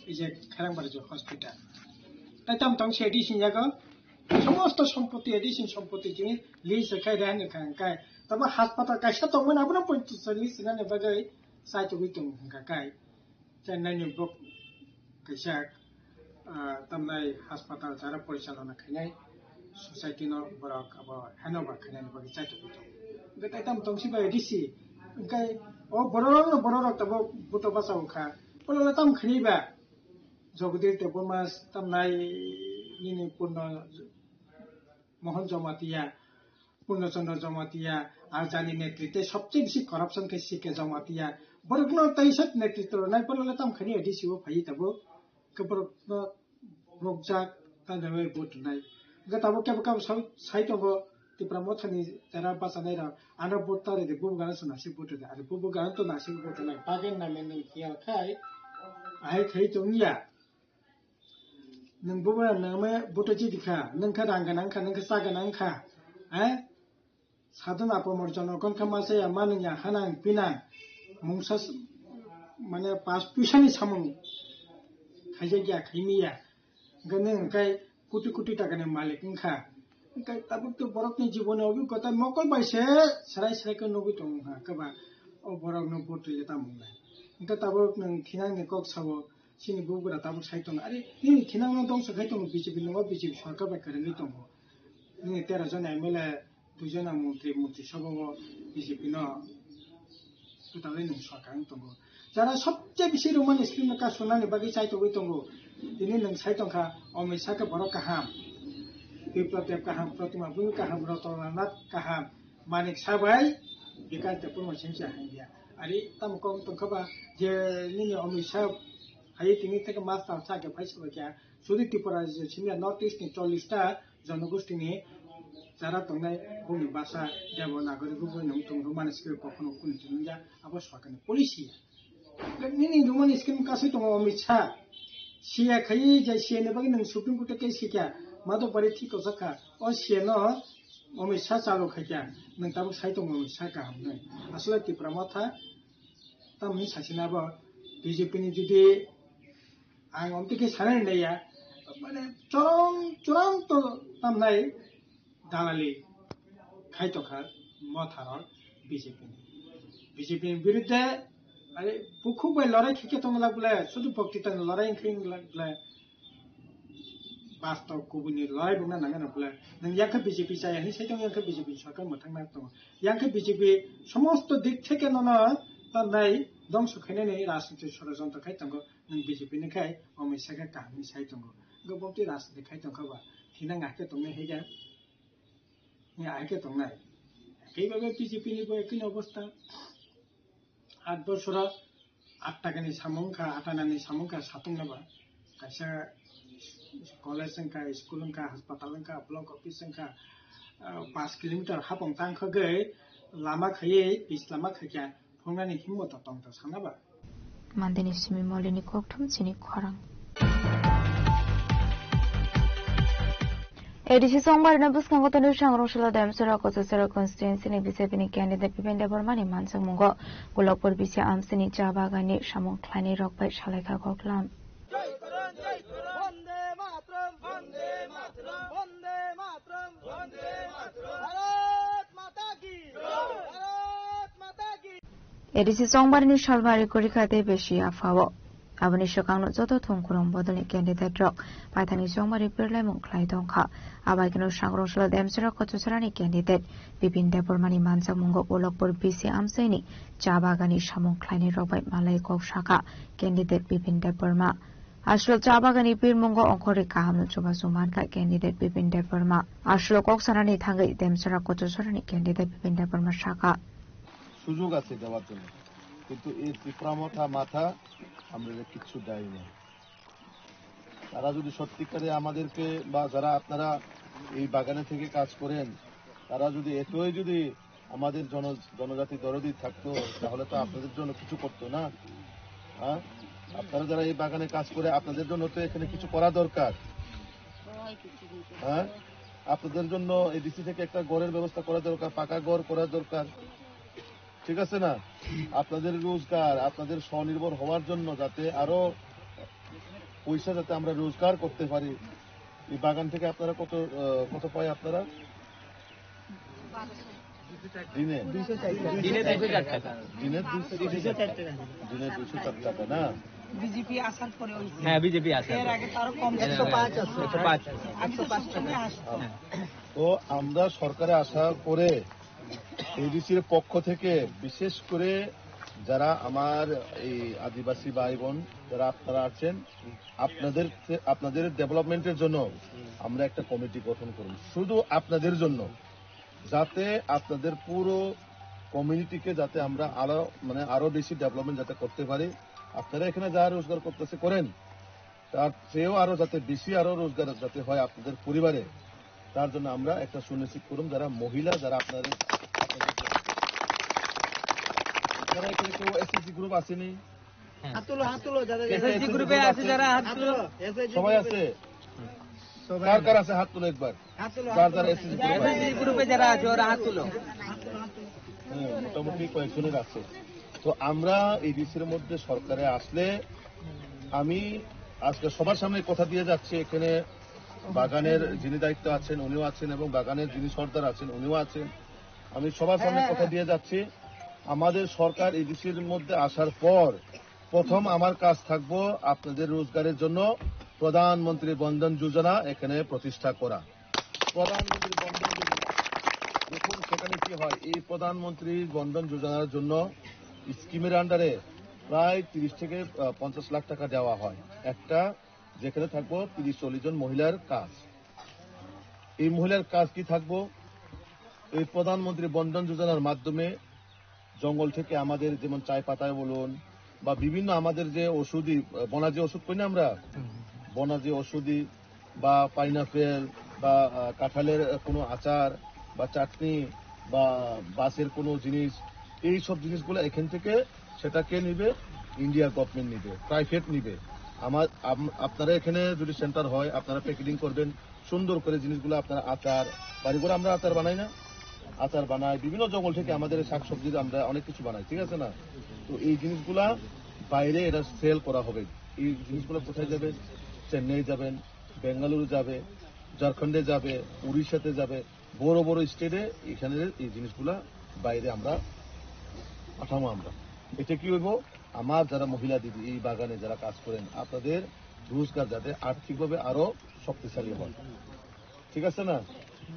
Ei je Kharangbar je hospital. Tai tam tong se A D C ni yago somosto sompoti, A D C ni sompoti chini lease khai rani kha kai. Tabo haspatal kaisa tongmani abono porjonto lease rwnani bagwi chaitugwi tong kha kai. Chennai ni bok kaisa, ah, tamnai haspatal jara porichalona khainai society no borok abo handover khainani bagwi chaitugwi tongo. Hwnkhe tai tamo tongsi bai A D C, hwnkhe o borok no borok rok tabuk buto bachao kha. Polole tamo khainai ba? Jagdish Debbarma tamnai nini Purno Mohan Jamatia, Purno Chandra Jamatia, ar jani netritwe sobcheye bisi corruption khe C K Jamatia. Borokno tei sat netritw rwnai, borokno tam khani A D C o phaiwi tabuk. Khe borokno rokjak, tamni bagwi vote rwnai. Hwnkhe tabuk kebo kebo sai, sai tongo Tipra Mothani jara bachanairok, ano vote ta rwdi, bubo gana se nasik vote rwdi, are bubo gana to nasik vote rwnai, bagwi naimani hiyal khai, ahai khai tongya. Nwng bubo nwng me buto chidi kha, nwng kha rang gwnang kha, nwng kha cha gwnang kha, eh? Sadhana pamor jonokon kha masa ya, manung ya, hanang pinang, mungsa s-, mane pas puisa ni samung khaijak ya, khaimi ya, hwnkhe nwng hwnkhe koti koti taka ni malik wngkha, hwnkhe tabuk to borok ni jibon ni obhiggota mokol bai se serai serai khe nugwi tong wngkha, khe ba o borok no vote rwya tamo wngnai, hwnkhe tabuk nwng thinang ni kok sao. Chini bubagra tabuk sai tongo. Are, nini thinangno dongso khai tongo B J P, nogo B J P sorkar bai kwrwngwi tongo. Nini tero jona M L A, dui jona montri, montri sabha o B J P no kwtalwi nwng sorkar wng tongo. Jara sobcheye bisi Roman script no kasunani bagwi chai tongwi tongo. Tini nwng sai tongkha, Amit Shah khe borok kaham, Biplab Deb kaham, Protima Bhumi kaham, Ratan Lal Nath kaham, Manik Saha bai Bikash Debbarma singsa hangya. Ari tamo kok tongkha ba je nini Amit Shah hai tini theke master sa ke phai sa kya. Sudi Tripura je simi North East ni chollish ta jonogosti ni jara tongnai boni basa Devanagari bo boni tong Roman script kokhono kuni tongya abo sorkar ni policy ya. Nini rumani scheme kasui tongo Amit Shah. Siya khai jai siya ni bagwi nang Supreme Court case sikya. Madhupari thik kosa kha. O siya no Amit Shah chalo khaikya. Nang tabuk sai tongo Amit Shah kaham nai. Asle Tipra Motha tamni sasina bo B J P ni jodi ang omtike sanai nai ya. Mane chorong chorong to tamnai. Dalali khai tongkha Motharok B J P ni. B J P ni birudde, are, bukhuk bai lorai khe khe tongla bole, sudu bokti tang lorai khe wngla bole, bastob kubuni lorai bongna nangano bole, nang yakhe B J P chaya hin sai tong yakhe B J P ni sarkar mwthangna tongo. Yakhe B J P somosto dik theke nono tanai dongso khainani rajniti sorojontro khai tongo, nang B J P ni khai omoi sakha kaham ni sai tongo. Go bokti rajniti khai tongkha ba, thina ngakhe tongnai hai ya. Ni ahai khe tongnai. Kaiba B J P ni bo ekini obostha. Aat bosoro aat takani samung wngkha, aat anani samung wngkha, satong naba. Kaisa college wngkha, school wngkha, hospital wngkha, block office wngkha, ah, paanch kilometer hapong tang khogwi lama khaiwi, pis lama khaikha. Phungnani himmo to tong to sana ba? Mandeni simi molini kokthum chini khorang. A D C Chongbarino bwskango tonwi Sangrong Salo Demsora Kochosora constituency ni B J P ni candidate Bipen Debbarma ni manjakmungo Golokpur B C amsini cha bagani samung khlainai rok bai salaikha koklam. Bande Mataram, Bande Mataram, Bande Mataram, Bande Mataram. Bharat Mata ki Jai! Bharat Mata ki A D C Chongbarni salbari kwrwi kha tei besi yaphao. Aboni swkangno joto thongkhorong bodolni candidate rok paithakni chongmari pirlaimung khlai tongkha. Abaikeno Sangrong Salo Demsora Kochosarani candidate Bipin Debbarmani manjakmungo Golokpur B C amchaini cha bagani samung khlainai rok bai malai kok sakha candidate Bipin Debbarma. Aswk cha bagani pirmungo ongkhorwi kahamno chubachu mankha candidate Bipin Debbarma. Aswk kok sanani thangwi Demsora Kochosarani candidate Bipin Debbarma sakha. সুযোগ আছে দেওয়ার জন্য, কিন্তু এই ত্রিপুরা মথা মাথা আমরা এদের কিচ্ছু দেয় না। তারা যদি সত্যিকারে আমাদেরকে বা যারা আপনারা এই বাগানে থেকে কাজ করেন, তারা যদি এতই যদি আমাদের জন-, জনজাতি দরদি থাকতো, তাহলে তো আপনাদের জন্য কিছু করতো না। হ্যাঁ, আপনারা যারা এই বাগানে কাজ করে, আপনাদের জন্য তো এখানে কিছু করা দরকার। হ্যাঁ, আপনাদের জন্য এডিসি থেকে একটা ঘরের ব্যবস্থা করা দরকার, পাকা ঘর করা দরকার, ঠিক আছে না? আপনাদের রোজগার, আপনাদের স্বনির্ভর হওয়ার জন্য যাতে আরো পয়সা যাতে আমরা রোজগার করতে পারি। এই বাগান থেকে আপনারা কত, আহ, কত পায় আপনারা? দিনে? দিনে দুইশো চার টাকা। দিনে দুইশো চার টাকা। দিনে দুইশো চার টাকা না? বিজেপি আসার পরে হয়েছে। হ্যাঁ, বিজেপি আসার এর পরে। আগে তো আরো কম ছিল। একশো পাঁচ আছে। একশো পাঁচ আছে। একশো পাঁচ টাকা। হ্যাঁ। তো আমরা সরকারে আসার পরে এডিসির পক্ষ থেকে বিশেষ করে যারা আমার এই আদিবাসী ভাই বোন যারা আপনারা আছেন, আপনাদের, আপনাদের ডেভেলপমেন্টের জন্য আমরা একটা কমিটি গঠন করব, শুধু আপনাদের জন্য, যাতে আপনাদের পুরো কমিউনিটিকে যাতে আমরা আরো, মানে, আরো বেশি ডেভেলপমেন্ট যাতে করতে পারি। আপনারা এখানে যা রোজগার করতেছে করেন, তার চেয়েও আরো যাতে বেশি আরো রোজগার যাতে হয় আপনাদের পরিবারে, তার জন্য আমরা একটা সুনিশ্চিত করুন। যারা মহিলা, যারা আপনাদের, আপনাদের যারা এখানে কেউ এসএইচজি গ্রুপ আসেনি? হ্যাঁ। হাত তুলো, হাত তুলো, যারা এসএইচজি গ্রুপে আছে যারা হাত তুলো। এসএইচজি সবাই গ্রুপে আছে? সবাই। কার কার আছে হাত তুলো একবার। হাত তুলো, যার হাত যার তুলো। এসএইচজি গ্রুপ আছে। এসএইচজি গ্রুপে যারা আছে ওরা হাত তুলো। হ্যাঁ, মোটামুটি কয়েকজনের আছে। তো আমরা এডিসির মধ্যে সরকারে আসলে আমি আজকে সবার সামনে কথা দিয়ে যাচ্ছি, এখানে বাগানের যিনি দায়িত্ব আছেন উনিও আছেন এবং বাগানের যিনি সর্দার আছেন উনিও আছেন। আমি সবার সামনে কথা দিয়ে যাচ্ছি, আমাদের সরকার এডিসির মধ্যে আসার পর প্রথম আমার কাজ থাকবো আপনাদের রোজগারের জন্য প্রধানমন্ত্রী বন্ধন যোজনা এখানে প্রতিষ্ঠা করা। প্রধানমন্ত্রী বন্ধন যোজনা, দেখুন সেখানে কি হয়। এই প্রধানমন্ত্রী বন্ধন যোজনার জন্য স্কিমের আন্ডারে প্রায় তিরিশ থেকে, আহ, পঞ্চাশ লাখ টাকা দেওয়া হয়। একটা যেখানে থাকবো তিরিশ চল্লিশ জন মহিলার কাজ। এই মহিলার কাজ কি থাকবো? এই প্রধানমন্ত্রী বন্ধন যোজনার মাধ্যমে জঙ্গল থেকে আমাদের যেমন চায় পাতায় বলুন বা বিভিন্ন আমাদের যে ঔষধি, আহ, বনাজি ওষুধ কই না আমরা, বনাজি ঔষধি বা পাইনাপেল বা, আহ, কাঁঠালের কোনো আচার বা চাটনি বা বাঁশের কোনো জিনিস, এই সব জিনিসগুলো এখান থেকে সেটা কে নিবে? ইন্ডিয়া গভর্নমেন্ট নিবে, প্রাইভেট নিবে। আমার আম- আপনারা এখানে যদি সেন্টার হয়, আপনারা প্যাকেটিং করবেন সুন্দর করে জিনিসগুলো। আপনারা আচার, বাড়ি করে আমরা আচার বানাই না? আচার বানাই, বিভিন্ন জঙ্গল থেকে আমাদের শাকসবজির আমরা অনেক কিছু বানাই, ঠিক আছে না? তো এই জিনিসগুলা বাইরে এটা সেল করা হবে। এই জিনিসগুলো কোথায় যাবে? চেন্নাই যাবেন, বেঙ্গালুরু যাবে, ঝাড়খণ্ডে যাবে, উড়িষ্যাতে যাবে, বড় বড় স্টেটে এখানে এই জিনিসগুলা বাইরে আমরা পাঠাবো আমরা। এতে কি হইব? আমার যারা মহিলা দিদি এই বাগানে যারা কাজ করেন, আপনাদের রোজগার যাতে আর্থিকভাবে আরো শক্তিশালী হয়, ঠিক আছে না?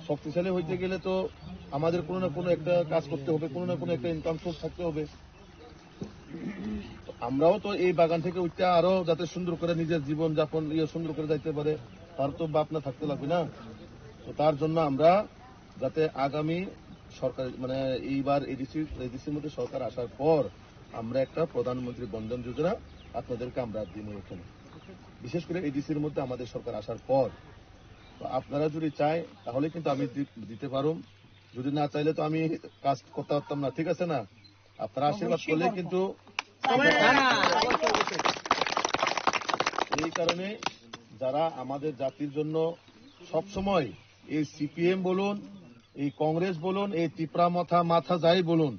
শক্তিশালী হইতে গেলে তো আমাদের কোনো না কোনো একটা কাজ করতে হবে, কোনো না কোনো একটা ইনকাম সোর্স থাকতে হবে। তো আমরাও তো এই বাগান থেকে উঠতে আরো যাতে সুন্দর করে নিজের জীবন যাপন ইয়ে সুন্দর করে যাইতে পারে, তার তো ভাবনা থাকতে লাগবে না? তো তার জন্য আমরা যাতে আগামী সরকার, মানে, এইবার এডিসি, এডিসির মধ্যে সরকার আসার পর আমরা একটা প্রধানমন্ত্রী বন্দন যোজনা আপনাদেরকে আমরা দিব এখানে, বিশেষ করে এডিসির মধ্যে আমাদের সরকার আসার পর। তো আপনারা যদি চাই, তাহলে কিন্তু আমি দি- দিতে পারুম, যদি না চাইলে তো আমি কাজ করতে পারতাম না, ঠিক আছে না? আপনারা আশীর্বাদ অবশ্যই করলে করবো। কিন্তু এই কারণে যারা আমাদের জাতির জন্য সবসময়, এই সিপিএম বলুন, এই কংগ্রেস বলুন, এই তিপ্রা মথা মাথা যাই বলুন,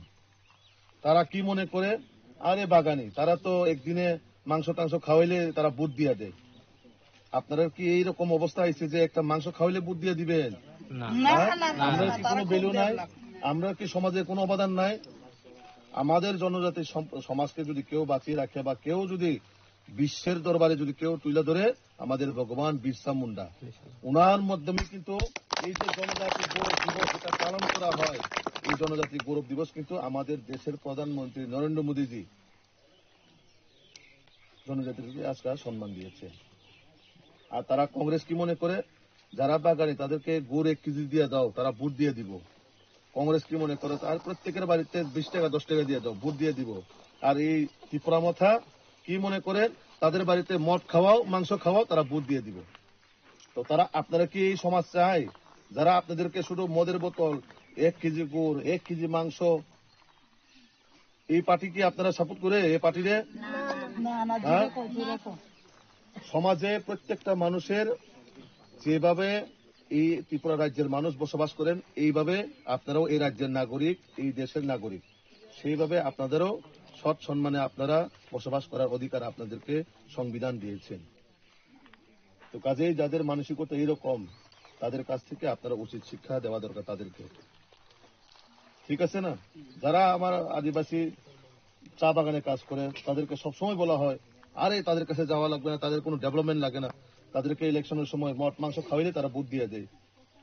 তারা কি মনে করে, আরে বাগানি, তারা তো একদিনে মাংস টাংস খাওয়াইলে তারা ভোট দিয়া দেয়। আপনারা কি এইরকম অবস্থা আইছে যে একটা মাংস খাওয়াইলে ভোট দিয়ে দিবেন? না। না, হ্যাঁ? না, না, আমরা না, কি তারা কোনো ভ্যালু নাই? আমরা কি সমাজে কোনো অবদান নাই? আমাদের জনজাতি সম- সমাজকে যদি কেউ বাঁচিয়ে রাখে বা কেউ যদি বিশ্বের দরবারে যদি কেউ তুলে ধরে, আমাদের ভগবান বিরসা মুন্ডা, ওনার মাধ্যমে কিন্তু এই যে জনজাতি গৌরব দিবস যেটা পালন করা হয়, এই জনজাতি গৌরব দিবস কিন্তু আমাদের দেশের প্রধানমন্ত্রী নরেন্দ্র মোদীজি জনজাতিকে আজকে সম্মান দিয়েছে। আর তারা কংগ্রেস কি মনে করে, যারা বাগানি তাদেরকে গুড় এক কেজি দিয়ে দাও, তারা ভোট দিয়ে দিব। কংগ্রেস কি মনে করে, আর প্রত্যেকের বাড়িতে বিশ টাকা দশ টাকা দিয়ে দাও, ভোট দিয়ে দিব। আর এই তিপ্রা মথা কি মনে করে, তাদের বাড়িতে মদ খাওয়াও, মাংস খাওয়াও, তারা ভোট দিয়ে দিব। তো তারা, আপনারা কি এই সমাজ চায়, যারা আপনাদেরকে শুধু মদের বোতল, এক কেজি গুড়, এক কেজি মাংস, এই পার্টি কি আপনারা সাপোর্ট করে এই পার্টিরে? না, না, হ্যাঁ? জোরে কও, জোরে কও। সমাজে প্রত্যেকটা মানুষের যেভাবে এই ত্রিপুরা রাজ্যের মানুষ বসবাস করেন, এইভাবে আপনারাও এই রাজ্যের নাগরিক, এই দেশের নাগরিক, সেইভাবে আপনাদেরও সৎ সম্মানে আপনারা বসবাস করার অধিকার আপনাদেরকে সংবিধান দিয়েছেন। তো কাজেই যাদের মানসিকতা এইরকম, তাদের কাছ থেকে আপনারা উচিত শিক্ষা দেওয়া দরকার তাদেরকে, ঠিক আছে না? যারা আমার আদিবাসী চা বাগানে কাজ করে, তাদেরকে সবসময় বলা হয়, আরে, তাদের কাছে যাওয়া লাগবে না, তাদের কোনো ডেভেলপমেন্ট লাগে না, তাদেরকে ইলেকশনের সময় মদ মাংস খাওয়াইলে তারা ভোট দিয়ে দেয়।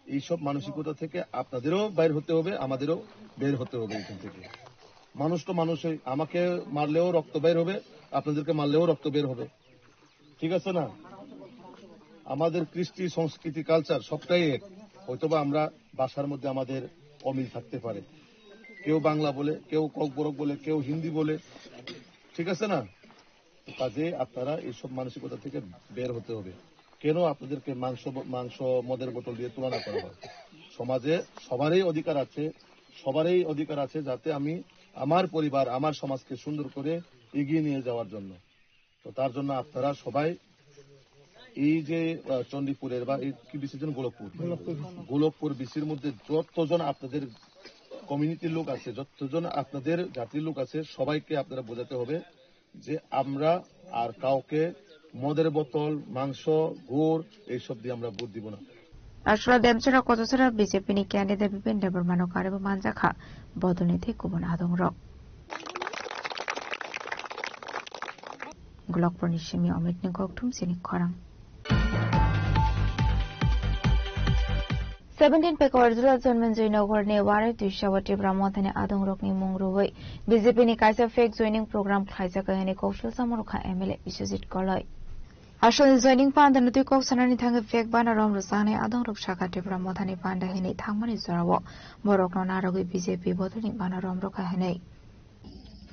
এইসব মানসিকতা থেকে আপনাদেরও বাইর হতে হবে, আমাদেরও বের হতে হবে এখান থেকে। মানুষ তো মানুষই, আমাকে মারলেও রক্ত বের হবে, আপনাদেরকে মারলেও রক্ত বের হবে, ঠিক আছে না? আমাদের কৃষ্টি, সংস্কৃতি, কালচার সবটাই এক। হয়তোবা আমরা ভাষার মধ্যে আমাদের অমিল থাকতে পারে, কেউ বাংলা বলে, কেউ ককবরক বলে, কেউ হিন্দি বলে, ঠিক আছে না? তো কাজে আপনারা এইসব মানসিকতা থেকে বের হতে হবে। কেন আপনাদেরকে মাংস ব- মাংস মদের বোতল দিয়ে তুলনা করা হয়? সমাজে সবারই অধিকার আছে, সবারই অধিকার আছে যাতে আমি আমার পরিবার, আমার সমাজকে সুন্দর করে এগিয়ে নিয়ে যাওয়ার জন্য। তো তার জন্য আপনারা সবাই এই যে আহ, চণ্ডীপুরের বা এই কি বিসির জন্য গোলকপুর, গোলকপুর বিসির মধ্যে যতজন আপনাদের কমিউনিটির লোক আছে, যতজন আপনাদের জাতির লোক আছে, সবাইকে আপনারা বোঝাতে হবে যে আমরা আর কাউকে মদের বোতল, মাংস, গুড় এইসব দিয়ে আমরা ভোট দিব না। Ashwara Demchara Kochasara B J P ni candidate Bipin Debbarma no karwi manjakha bodolni tei kubun adongrok. Golokpurni simi Omitni kokthum chini khorang. Seventeen Pekawar Jula Jonmenjoy Nogorni Warai Tuisao Tipra Mothani adongrokni mung rwui B J P ni kaisa fake joining program khlaijak hwnwi koksil chamorokha M L A Biswajit Koloi. Asolni joining panda no twi kok sanani thangwi fake bana rom rwjaknai adongrok sakha Tipra Mothani panda hwnwi thangmani jorao borokno narwgwi B J P bodolni bana rom rwkha hwnwi.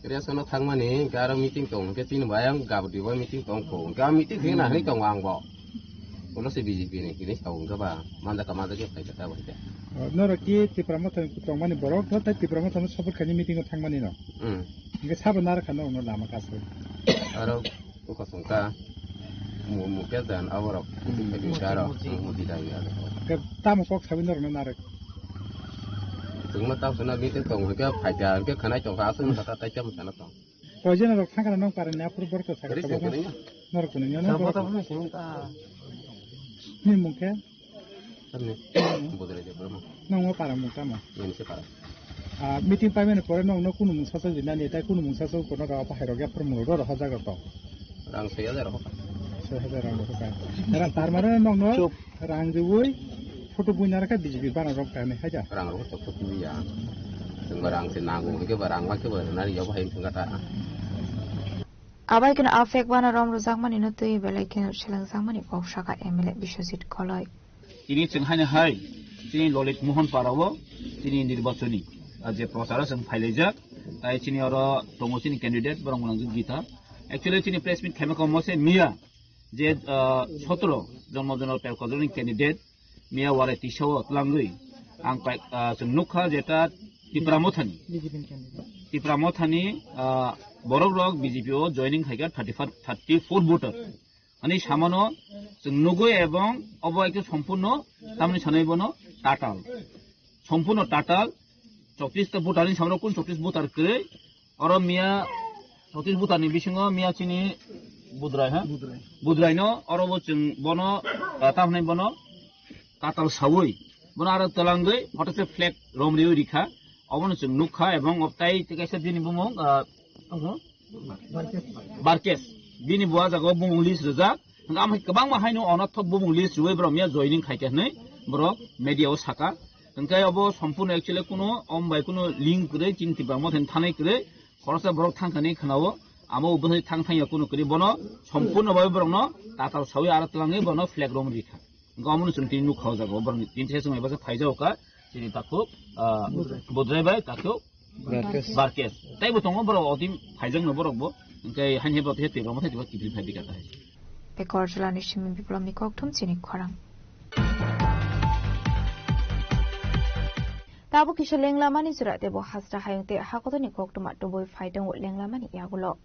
Reason no thangmani hwnkhe aro meeting tong hwnkhe chini bai ang gabdi bo meeting tong kho hwnkhe ang meeting khe nahani tongo ang bo. Ulo se B J P ni kini sa wngkha ba, manda ka manda khe phaikha ta bai khe. O, norok ki Tipra Motha tongmani borok tho, tei Tipra Motha no support khaini meeting o thangmani no. Hmm. Hingke sabo naro kha norok no lama kasu. Aro ko kasong ka mu, mu khe dan aborok. Hmm. Khe dan ya. Ke tamo kok sabi norok no naro. Tungma tamo sana meeting tong ke phaikha ke khanai tong ka asu ta ta ta cham sana tong. Poison rok thangkha nang parani aphuru borok to sakha Risa kwbangma. Kwrwngma. Norok kwrwngya, norok Sabota borok. Phano simi ta. Ni mung khe? Tamni. Bodolai de borok. Nang mo para mung tamo. Nini se para. Ah, meeting paimani pore nong no kunu mung sasak di nani, tai kunu mung sasak kono rok apa hai rok ya phuru mung rok rok hajak rok to. Rang soi hajar rok. Soi hajar rang rok ka. Rang tar mare nong no. Chup. Rang riui photo buina rokha B J P bana rok kani haja. Rang rok to photo buya. Tengba rang se nango ke ba rang ma ke ba nari yobo hai thangata. Abai keno a flag bana rom rwjakmani no twi belai keno selengjakmani kok saka M L A Biswajit Koloi. Tini chwng haino hai chini Lolit Mohan Parao chini nirbachoni, ah, je procharo chwng phailaijak, tai chini oro tongo chini candidate borok mwnang Gita. Actually chini press meet khaima komo se miya je, ah, sotoro Jonmo Jonor Telkotjorni candidate miya warai tisao tlangwi ang pai, ah, chwng nukha jeta Tipra Mothani, Tipra Mothani, ah, borok rok B J P o joining khaikha thirty-four, thirty-four voter. Ani samano chwng nugwi ebong obo ekhe sompurno tamni sanai bono tatal. Sompurno tatal, choktis ta voter ni samano kun choktis voter kwrwi. Oro miya choktis voter ni bisingo miya chini Budrai, ha? Budrai. Budrai no oro bo chwng bono, ah, tamni bono tatal sawi. Bono aro twlangwi hoto se flag rom riwi rikha. Obono chwng nukha ebong obtai tei kaisa bini bumung, ah, Barkes. Bini buwa jaga o bumung list rijak. Hingke amai kwbangma haino onathok bumung list riwi borok miya joining khaikha hinwi borok media o saka. Hingke obo sompurno actually kuno om bai kuno link kwrwi chini Tipra Motha ni thanai kwrwi khoroksa borok thangkha hinwi khwnao. Amo bo bwsai thang thangya kuno kwrwi bono sompurno bai borokno tatal sawi aro twlangwi bono flag rom rikha. Hingke omono chwng tini nukha o jaga o borokni tini se chwng bai bwsa phaijago ka chini takhuk, ah, Budrai. Budrai bai takhuk Barkes. Barkes. Tei bo tongo borok otim phaijakno borok bo. Hingke haini borok he tei roma thai kiphil phai bika kahai. Bekor jilani simi biplomni kokthum chini khorang. Tabuk kisa lenglamani jora tebo hasra hayung tei hakotorni koktwma tubui phai tongo lenglamani yagulo.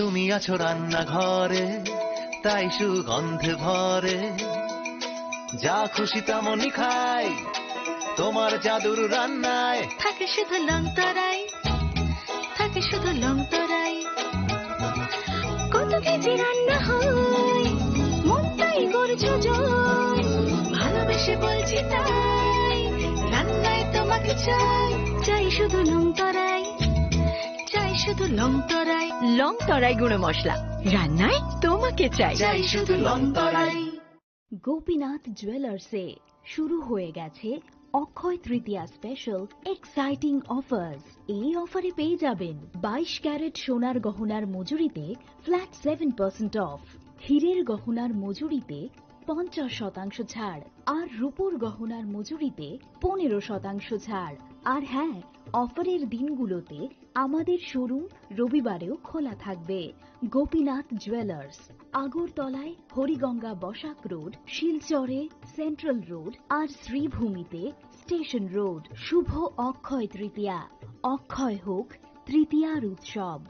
তুমি আছো রান্নাঘরে, তাই সুগন্ধে ভরে। যা খুশি তেমনই খাই, তোমার জাদুর রান্নায়। থাকে শুধু লংতরাই, থাকে শুধু লংতরাই। কত কেজি রান্না হয়, মনটাই করছো জয়। ভালোবেসে বলছি তাই, রান্নায় তোমাকে চাই, চাই শুধু লংতরাই। চাই শুধু লং তরাই, লং তরাই গুঁড়ো মশলা। রান্নায় তোমাকে চাই। চাই শুধু লং তরাই। গোপীনাথ জুয়েলার্সে শুরু হয়ে গেছে অক্ষয় তৃতীয়া স্পেশাল এক্সাইটিং অফার্স। এই অফারে পেয়ে যাবেন বাইশ ক্যারেট সোনার গহনার মজুরিতে ফ্ল্যাট সেভেন পার্সেন্ট অফ, হীরের গহনার মজুরিতে পঞ্চাশ শতাংশ ছাড়, আর রূপোর গহনার মজুরিতে পনেরো শতাংশ ছাড়। আর হ্যাঁ, অফারের দিনগুলোতে আমাদের শোরুম রবিবারেও খোলা থাকবে। গোপীনাথ জুয়েলার্স, আগরতলায় হরিগঙ্গা বসাক রোড, শিলচরে সেন্ট্রাল রোড আর শ্রীভূমিতে স্টেশন রোড। শুভ অক্ষয় তৃতীয়া, অক্ষয় হোক তৃতীয়ার উৎসব।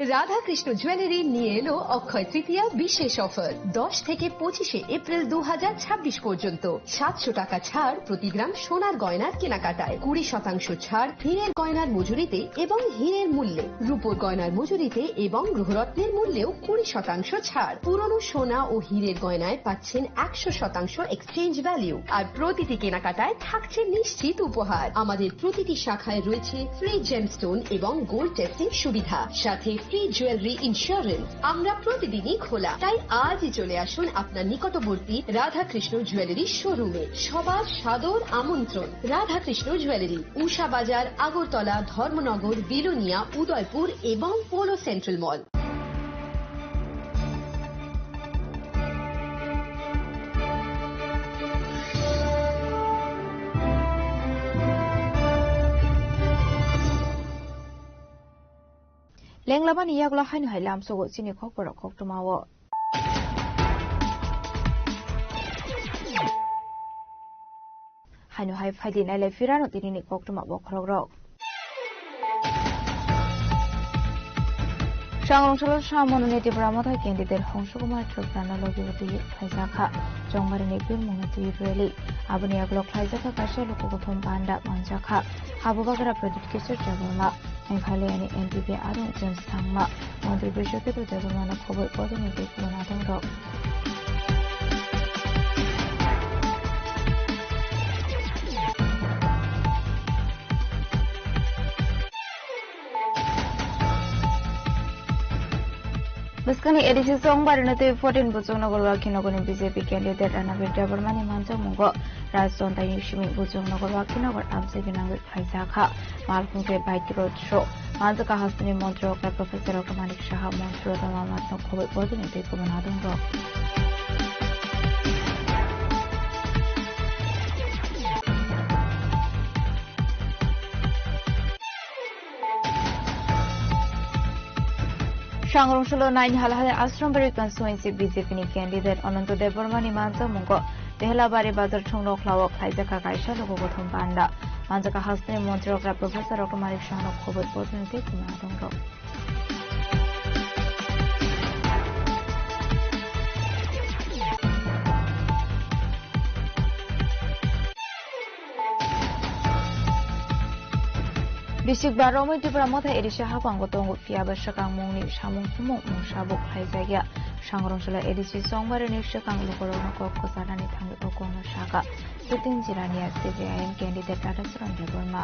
রাধাকৃষ্ণ জুয়েলারি নিয়ে এলো অক্ষয় তৃতীয়া বিশেষ অফার। দশ থেকে পঁচিশে এপ্রিল দু হাজার ছাব্বিশ পর্যন্ত সাতশো টাকা ছাড় প্রতি গ্রাম সোনার গয়নার কেনাকাটায়, কুড়ি শতাংশ ছাড় হীরের গয়নার মজুরিতে এবং হীরের মূল্যে, রূপোর গয়নার মজুরিতে এবং গ্রহরত্নের মূল্যেও কুড়ি শতাংশ ছাড়। পুরনো সোনা ও হীরের গয়নায় পাচ্ছেন একশো শতাংশ এক্সচেঞ্জ ভ্যালু, আর প্রতিটি কেনাকাটায় থাকছে নিশ্চিত উপহার। আমাদের প্রতিটি শাখায় রয়েছে ফ্রি জেমস্টোন এবং গোল্ড টেস্টিং সুবিধা, সাথে ফ্রি জুয়েলারি ইন্স্যুরেন্স। আমরা প্রতিদিনই খোলা, তাই আজই চলে আসুন আপনার নিকটবর্তী রাধাকৃষ্ণ জুয়েলারি শোরুমে। সবার সাদর আমন্ত্রণ। রাধাকৃষ্ণ জুয়েলারি, উষা বাজার, আগরতলা, ধর্মনগর, বিলোনিয়া, উদয়পুর এবং polo central mall. Lenglamani yagulo haino hai lamsogo chini khokborok koktwmao. Haino hai phaidi nailai phirano tinini koktwma bokhorokrok. Sangrong salo Samononi Tipra Motha candidate Hongsu Kumar Tripurano logi twi khlaijakha. Chongmarini birmungni twi rally. Aboni yagulo khlaijakha kaisa luku kuthum panda manjakha. Habubagra Pradyut Kishore Debbarma. Meghalaya ni M P P adong James Sangma, Montri Bishwaketu Debbarma no khoboi bodolni tei kubun adong rok. Bwskangni A D C Chongbarino tei fourteen Buchuknagar Wakhinogorni B J P candidate Ranabir Debbarmani manjakmungo Rajchontaini simi Buchuknagar Wakhinogor amchai gwnangwi khlaijakha. Malkhung tei bike road show. Manjaka hasteni montri okra Professor Dr. Manik Saha, montri Ratan Lal Nathno khoboi bodolni tei kubun adongrok. Sangrong salo nine Halahali Ashram Bari constituency B J P ni candidate Ananto Debbarmani manjakmungo Tehlabari Bazar Thungrokhlao khlaijakha kaisa luku kuthum panda. Manjaka hasteni montri okra Professor Dr. Manik Saha no khoboi bodolni tei kubun adongrok. Bisik baromwi Tipra Motha A D C haphango tongo, phiyaba swkang mungni samung humung mungsa bo khlaijakya. Sangrong salo A D C Chongmarini swkang lukurokno kok kwcharnani thangwi o kokno sakha. Sitting Jirania C P I M candidate Ratacharan Debbarma.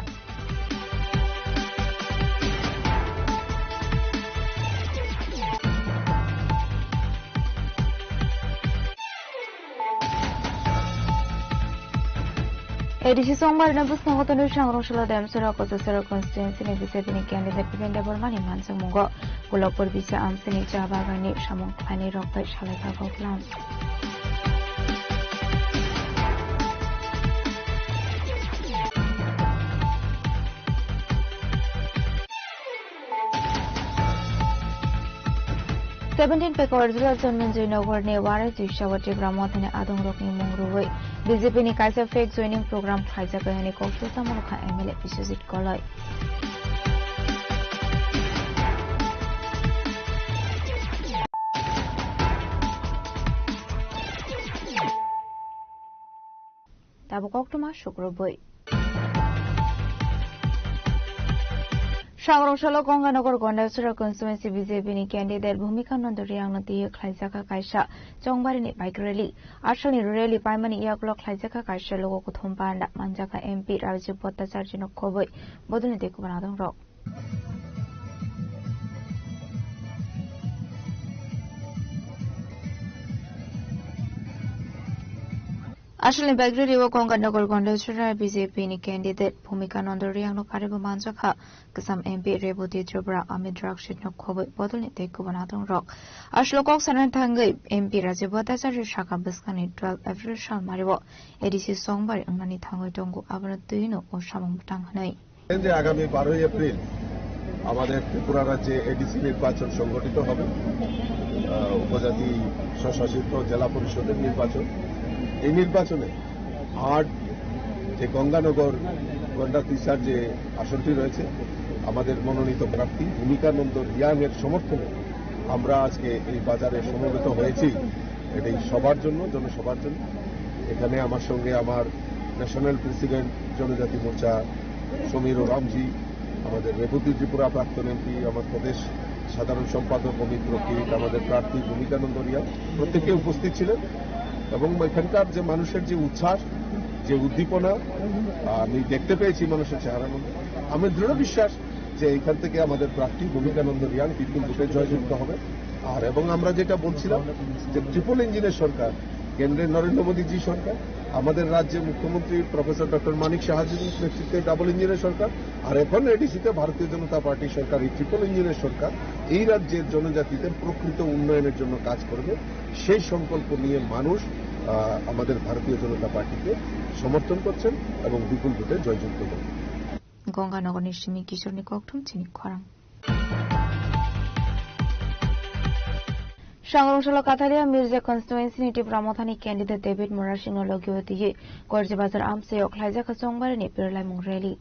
A D C Chongmarini bwskango tonwi Sangrong salo Demsora Kochasora constituency ni B J P ni candidate Biben Debbarmani manjakmungo Golokpur bisa amchini cha baganni samung khlainai rok bai salai kha koklam. Seventeen Pekawar Jila Chandan Joynagar ni Warai Tuisao Tipra Mothani adongrokni mung rwui B J P ni kaisa fake joining program khlaijak bai hwnwi kok sujamorokha M L A Biswajit Koloi. Tabuk koktwma sukrubui. Sangrong salo Gonganagar Gondasura constituency B J P ni candidate Bhumika Nando Reang no twi khlaijakha kaisa Chongbarini bike rally. Asalni rally paimani yagulo khlaijakha kaisa logo kuthum panda manjakha M P Rajiv Bhattacharya no khoboi bodolni tei kubun adongrok. Asalni bike rally o Gonganagar Gondasura B J P ni candidate Bhumika Nando Reang no karibo manjakha. Kwcham M P Rebati Tripura Amit Rakshit no khoboi bodolni tei kubun adongrok. Aswk kok sanani thangwi M P Rajiv Bhattacharya sakha bwskangni twelve April salmario A D C Chongbari wngnani thangwi tongo, abono twi no o samung bwtang hwnwi. যে আগামী বারোই এপ্রিল আমাদের ত্রিপুরা রাজ্যে এডিসি নির্বাচন সংগঠিত হবে, আহ, উপজাতি স্বশাসিত জেলা পরিষদের নির্বাচন। এই নির্বাচনে আট যে গঙ্গানগর গন্ডা তিসার যে আসনটি রয়েছে, আমাদের মনোনীত প্রার্থী ভূমিকানন্দ রিয়াং এর সমর্থনে আমরা আজকে এই বাজারে সমবেত হয়েছি। এটাই সবার জন্য, জনসভার জন্য। এখানে আমার সঙ্গে আমার ন্যাশনাল প্রেসিডেন্ট জনজাতি মোর্চা সমীর ওরামজি, আমাদের রেবতী ত্রিপুরা প্রাক্তন এমপি, আমার প্রদেশ সাধারণ সম্পাদক অমিত রকিট, আমাদের প্রার্থী ভূমিকানন্দ রিয়াং প্রত্যেকে উপস্থিত ছিলেন এবং এখানকার যে মানুষের যে উচ্ছ্বাস, যে উদ্দীপনা, আহ, আমি দেখতে পেয়েছি মানুষের চেহারার মধ্যে। আমি দৃঢ় বিশ্বাস যে এখান থেকে আমাদের প্রার্থী ভূমিকানন্দ রিয়াং বিপুল ভোটে জয়যুক্ত হবে। আর এবং আমরা যেটা বলছিলাম যে ট্রিপল ইঞ্জিনের সরকার, কেন্দ্রে নরেন্দ্র মোদীজি সরকার, আমাদের রাজ্যে মুখ্যমন্ত্রী প্রফেসর ডক্টর মানিক সাহাজির নেতৃত্বে ডাবল ইঞ্জিনের সরকার, আর এখন এডিসিতে ভারতীয় জনতা পার্টি সরকার, এই ট্রিপল ইঞ্জিনের সরকার এই রাজ্যের জনজাতিদের প্রকৃত উন্নয়নের জন্য কাজ করবে। সেই সংকল্প নিয়ে মানুষ, আহ, আমাদের ভারতীয় জনতা পার্টিকে সমর্থন করছেন এবং বিপুল ভোটে জয়যুক্ত করবেন। Gonganagarni simi Kishorni kokthum chini khorang. Sangrong salo Kathalia Mirza constituency ni Tipra Mothani candidate David Murasing no logi o twi Gorjibazar amchai o khlaijak Chongbarini birlaimung rally.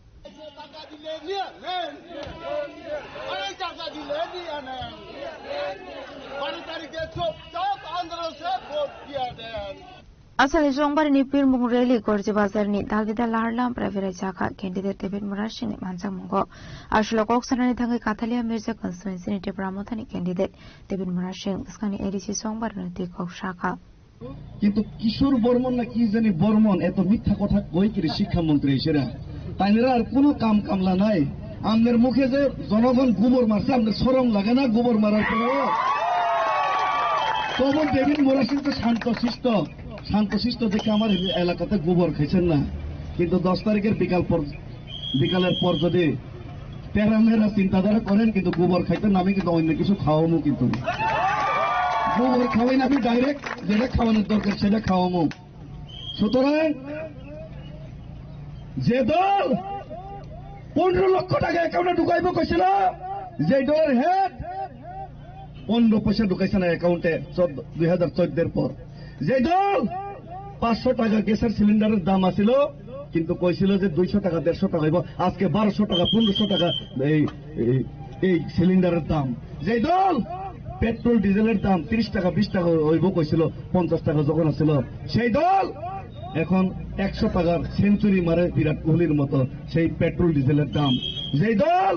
Aswk ni Chongbarini birmung rally Gorjibazarni Dalbida Larlam Private Chakha candidate David Murasingni manjakmungo. Aswk kok sanani thangwi Kathalia Mirza constituency ni Tipra Mothani candidate David Murasing bwskangni A D C Chongbarino twi kok sakha. কিন্তু কিশোর বর্মন না কি জানি বর্মন, এত মিথ্যা কথা কই কিরে শিক্ষামন্ত্রী এসেরা? তাইনের আর কোনো কাম কামলা নাই। আমনের মুখে যে জনগণ গোবর মারছে, আমনের শরম লাগে না গোবর মারার পরেও? তবু ডেভিড মোরাসিং তো শান্ত শিষ্ট, শান্ত শিষ্ট দেখে আমার এলাকাতে গোবর খাইছেন না। কিন্তু দশ তারিখের বিকাল পর, বিকালের পর যদি তেরা মেরা চিন্তাধারা করেন, কিন্তু গোবর খাইতে নামে কিন্তু অন্য কিছু খাওয়ামো, কিন্তু গোবর খাওয়াই না, আমি ডাইরেক্ট যেটা খাওয়ানোর দরকার সেটা খাওয়ামো। সুতরাং যে দল পনেরো লক্ষ টাকা অ্যাকাউন্টে ঢুকাইব কইছিল, যে দলের হেড পনেরো পয়সা ঢুকাইছে না অ্যাকাউন্টে চোদ্দ, দুই হাজার চোদ্দ এর পর, যে দল পাঁচশো টাকা গ্যাসের সিলিন্ডারের দাম আছিল, কিন্তু কইছিল যে দুইশো টাকা, দেড়শো টাকা হইব, আজকে বারোশো টাকা, পনেরোশো টাকা এই, এই, এই সিলিন্ডারের দাম। যে দল পেট্রোল ডিজেলের দাম তিরিশ টাকা, বিশ টাকা হইব কইছিল, পঞ্চাশ টাকা যখন আছিল, সেই দল এখন একশো টাকার সেঞ্চুরি মারে বিরাট কোহলির মতো সেই পেট্রোল ডিজেলের দাম। যে দল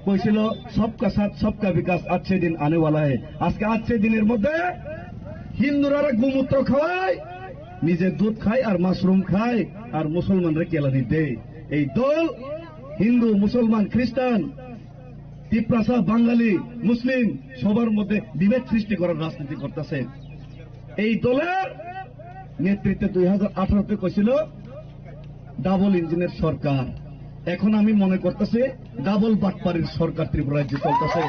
কইছিল সবকা সাথ সবকা বিকাশ, আচ্ছা দিন আনে ওয়ালা হ্যায়। আজকে আচ্ছা দিনের মধ্যে হিন্দুরা গোমূত্র খাওয়ায়, নিজে দুধ খায় আর মাশরুম খায় আর মুসলমানরা কেলানি দেয়। এই দল হিন্দু, মুসলমান, খ্রিস্টান, তিপ্রাসা, বাঙালি, মুসলিম সবার মধ্যে বিভেদ সৃষ্টি করার রাজনীতি করতেছে। এই দলের নেতৃত্বে দুই হাজার আঠারোতে কইছিল ডাবল ইঞ্জিনের সরকার। এখন আমি মনে করতেছি ডাবল বাটপারির সরকার ত্রিপুরা রাজ্যে চলতেছে।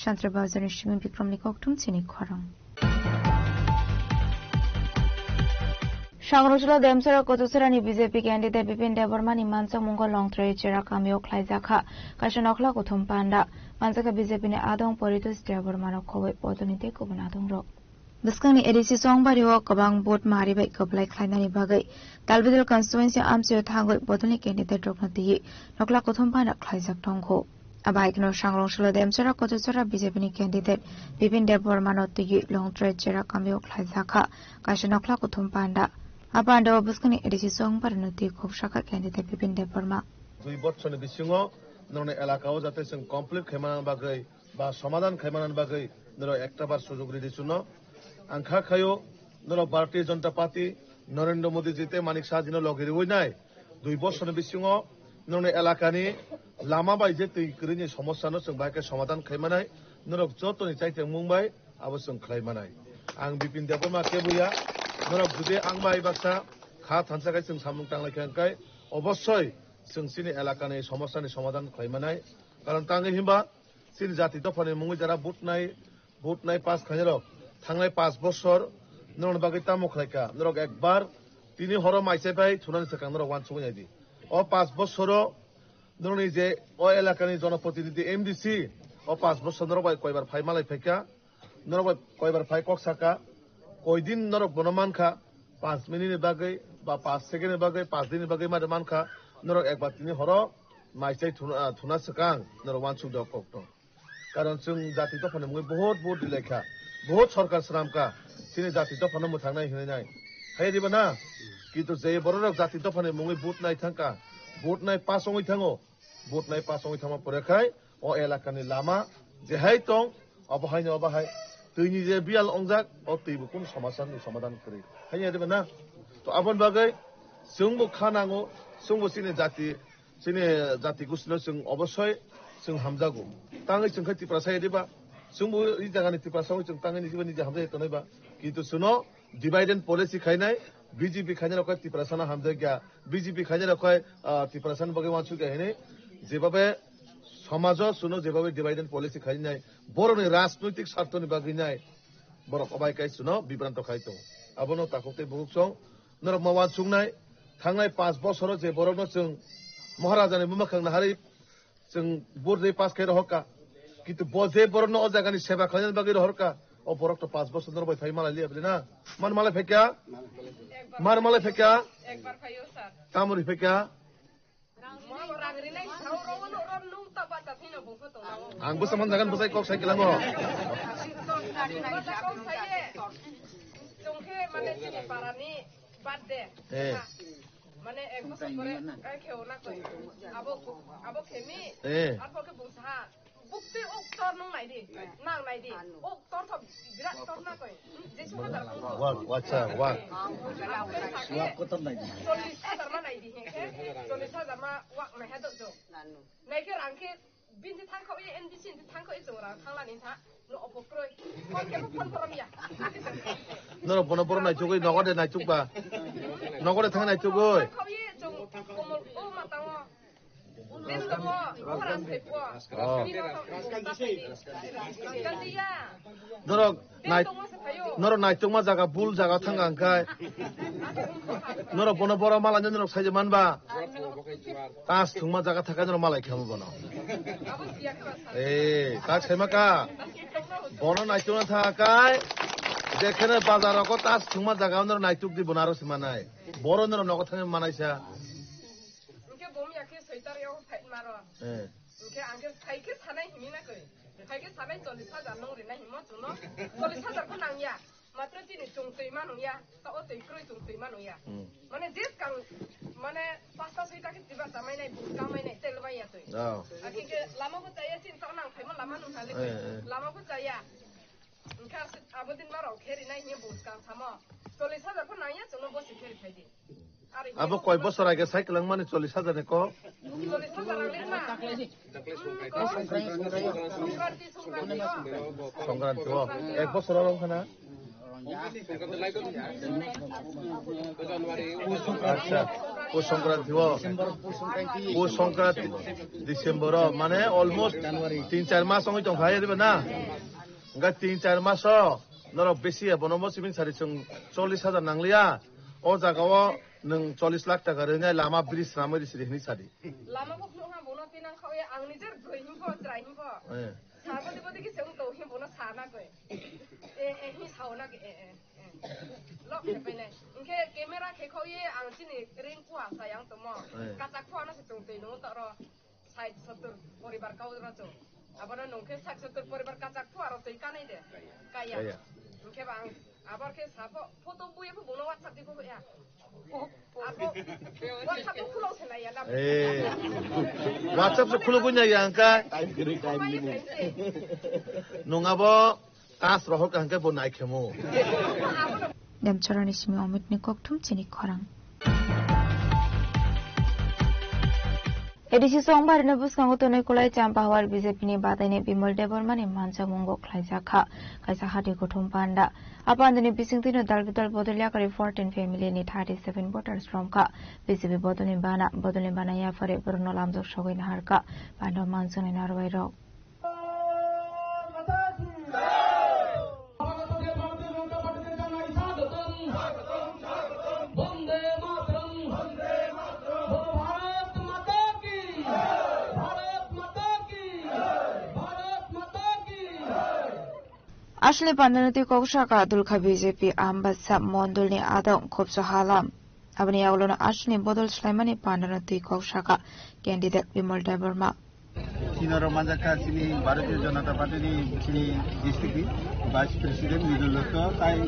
Santra Bazarni simi Bikramni kokthum chini khorang. Sangrongchalo Demsara Kochusarani B J P candidate Bipin Debbarmani manjakmungo Longtrai Chera kamio khlaijakha kaisa nokhla kuthum panda. Manjakha B J P ni adong Paritosh Debbarmano khoboi bodolni tei kubun adongrok. Bwskangni A D C Chongbario kwbang vote mari bai kwplai khlainani bagwi Dalbidal constituency amchaio thangwi bodolni candidate rokno twiwi nokhla kuthum panda khlaijak tongkho. Abaikno Sangrong Solo Demchara Kochachara B J P ni candidate Bipin Debbarmano twiwi Longtrai Chera kamio khlaijakha kaisa nokhla kuthum panda. A pandao bwskangni A D C Chongbarino twi khok sakha candidate Bipin Debbarma. Dui bochorni bisingo norokni elakao jate chwng complete khaimani bagwi ba somadhan khaimani bagwi norok ekta bar sujog ridi chuno. Ang kha khaio norok Bharatiya Janata Party, Narendra Modi ji tei Manik Saha jino logi riwi nai. Dui bosorni bisingo nokni elakani lama bai je twi kwrwini somosya no chwng bai khe somadhan khai manai, norok jotoni chaitengmung bai abo chwng khlai manai. Ang Bipin Debbarma kebo ya, norok jodi ang bai baksa kha thansa khai chwng samung tanglai kha hwnkhe obossoi chwng chini elakani somosyani somadhan khlai manai. Karon tangwi himba chini jati dophani mungwi jara vote nai, vote nai pass khainai rok thangnai pash bosor norokni bagwi tamo khlai kha, norok ekbar tini horo maisai bai thunani swkang norok uansugwi nai di. O pash bosoro norokni je o elakani jonoprotinidhi M D C o pash bosor norok bai koibar phai malai phai kha, norok bai koibar phai kok saka, koidin norok bono mankha, pash minute ni bagwi ba pash second ni bagwi, pash din ni bagwi ma mankha, norok ekbar tini horo maisai thuna, thuna swkang norok uansuk di o kok no. Karon chwng jati dophani mungwi bohot vote rilai kha, bohot sorkar swnam kha, chini jati dophano mwthangnai hinwi nai. Hai diba na? Kintu je bororok jati dophani mungwi vote nai thangkha, vote nai pass wngwi thango, vote nai pass wngwi thangma pore khai o elakani lama je hai tong, obo haino obo hai twini je biyal ongjak, o twi bo kunu somasani somadhan kwrwi. Hai diba na? To aboni bagwi chwngbo kha nango, chwngbo chini jati Chini jati gustino chwng obossoi chwng hamjago. Tangwi chwng khe Tiprasa ya diba? Chwngbo i jagani Tiprasa wngwi chwng tangwi nijiba niji hamjai tongnai ba. Kintu chwngno divide and policy khainai, B J P khainai rok khe Tiprasano hamjakya. B J P khainai rok khe, ah, Tiprasani bagwi uansukya hinwi jebabe somajo chwngno jebabe divide and policy khainai, borokni rajnoitik sarthoni bagwi nai borok obai kai chwngno bibranto khai tongo. Abono takhuk tei bukhuk song Norok ma uansuknai, thangnai pash bosoro je borokno chwng Maharajani buma khwng naharwi chwng vote rwi pass khai rohorkha. Kintu bo je borokno o jagani seba khlainani bagwi rohorkha, o borok to pash bosor norok bai phai malai liya bwle na? Man malai phaikha? Man malai phaikha? Ekbar phaio, sir. Tamo rwi phaikha? Rang rinai, rang rinai, sao ro no ro nung ta ba ta thino bung photo na. Ang bwsa man jagan bwsai kok sai kilango. Bwsa kok sai ye. Chwng khe mane chini parani birthday. Eh. Mane ek bosor pore kai kheo na koi. Abo, abo khemi. Eh. Arpor khe bung saha. Bukti uk tor nung nai di. Nang nai di. Uk tor thok birat tor na koi. Jesu hajar nung. Wah, wah, cha, wah. Uk tor nai di. Chollis hajar ma nai di he. Chollis hajar ma wak nai ha dok jo. Nai khe rang khe bini thang kho ye, N D C ni thang kho ye, chwng rang thang lani tha. No opo kroi. Phone khe phone korom ya. Norok bono borom nai chugui, nogode nai chukba. Nogode thang nai chugui. Thang kho ye, chwng komol o mata o. Oh. Norok nai-, norok naitukma jaga, bul jaga thangka hwnkhe. Norok bono borok malani norok saija manba. Tas thwngma jaga thangkhe norok malai khamu bono. Eh, tak saima ka. Bono naitukna thangkhe. Jekhene bazar rogo tas thwngma jaga norok naituk di bono aro se manai. Boro norok nogo thangwi manaisa. Hwnkhe bo wngya khe soitar yago fight maro. Eh. Hwnkhe ang khe sai khe sanai himi na koi. Sai khe sanai chollis hajar nung rinai himo chwngno. Chollis hajar pho nangya. Matro chini chwng twi ma nungya. Ta o twi kroi chwng twi ma nungya. Hmm. Mane je swkang mane pasta soita khe tiba chamai nai, bus kamai nai, tel bai ya twi. Oh. Akhe khe lama bo chaya chini ta nang phaima lama nung hali. Eh, eh. Lama bo chaya. Hwnkhe abo din ma rok khe rinai hini bus kang samo. Chollis hajar pho nangya chwngno bosi khe ri phai di. Abo koi bosor age cycle wngmani chollis hajar ni kok? Chollis hajar rang limna. Songkranti, Songkranti o. Songkranti o. Ek bosor oro wngkha na? Acha, o Songkranti o. O Songkranti December o, mane almost tin char mas wngwi tongkha, ya diba na? Hwnkhe tin char mas o norok besi ya, bono bo sibin sari chwng chollis hajar nangliya. O jaga o nwng chollis lakh taka rwnai lama bridge swnamwi risi di hwnwi sadi. Lama bo phunukha bono tinang khawi ang nijer joi himkho, chwrai himkho. Eh. Sa bodi bodi ki chwng to him bono sa na koi. Eh, eh, hi sao na ki, eh, eh, eh. Lok khe painai. Hwnkhe camera khe khawi ang chini ring kuha sa yang tomo. Eh. Kachak kuha no se chwng twi nung to ro. Sait sottur poribar kau rw chwng. Abono nwng khe sait sottur poribar kachak phu aro twi kanai de. Kaya. Kaya. Hwnkhe ba ang abar khe sabo photo buye phu bono WhatsApp di phu ya. Abo WhatsApp phu khulo se nai ya na. Eh. WhatsApp se khulo bunya ya angka. Time kiri time limit. Nwng abo kas rohor ka hwnkhe bo nai khemo. Demchorani simi Omitni kokthum chini khorang. A D C Songbarini bwskango tonwi Kulai Champahwar B J P ni bataini Bimal Debbarma ni manchamungo khlaijak kha kaisa hati kuthum panda. A pandani bisingtwino dal bidal bodol yakarwi fourteen family ni thirty seven voters romkha. B J P bodolni bana, bodolni bana yaphari borokno lamjak sogwi naharkha panda manswngnai narwai rok. Aswkni pandano twi kok saka dulkha B J P Ambasa mondolni adong Khopso Halam. Aboni yagulono aswkni bodol swlaimani pandano twi kok saka candidate Bimal Debbarma. Chini oro manjakha chini Bharatiya Janata Party ni chini district ni Vice President Nidul Dotto, tai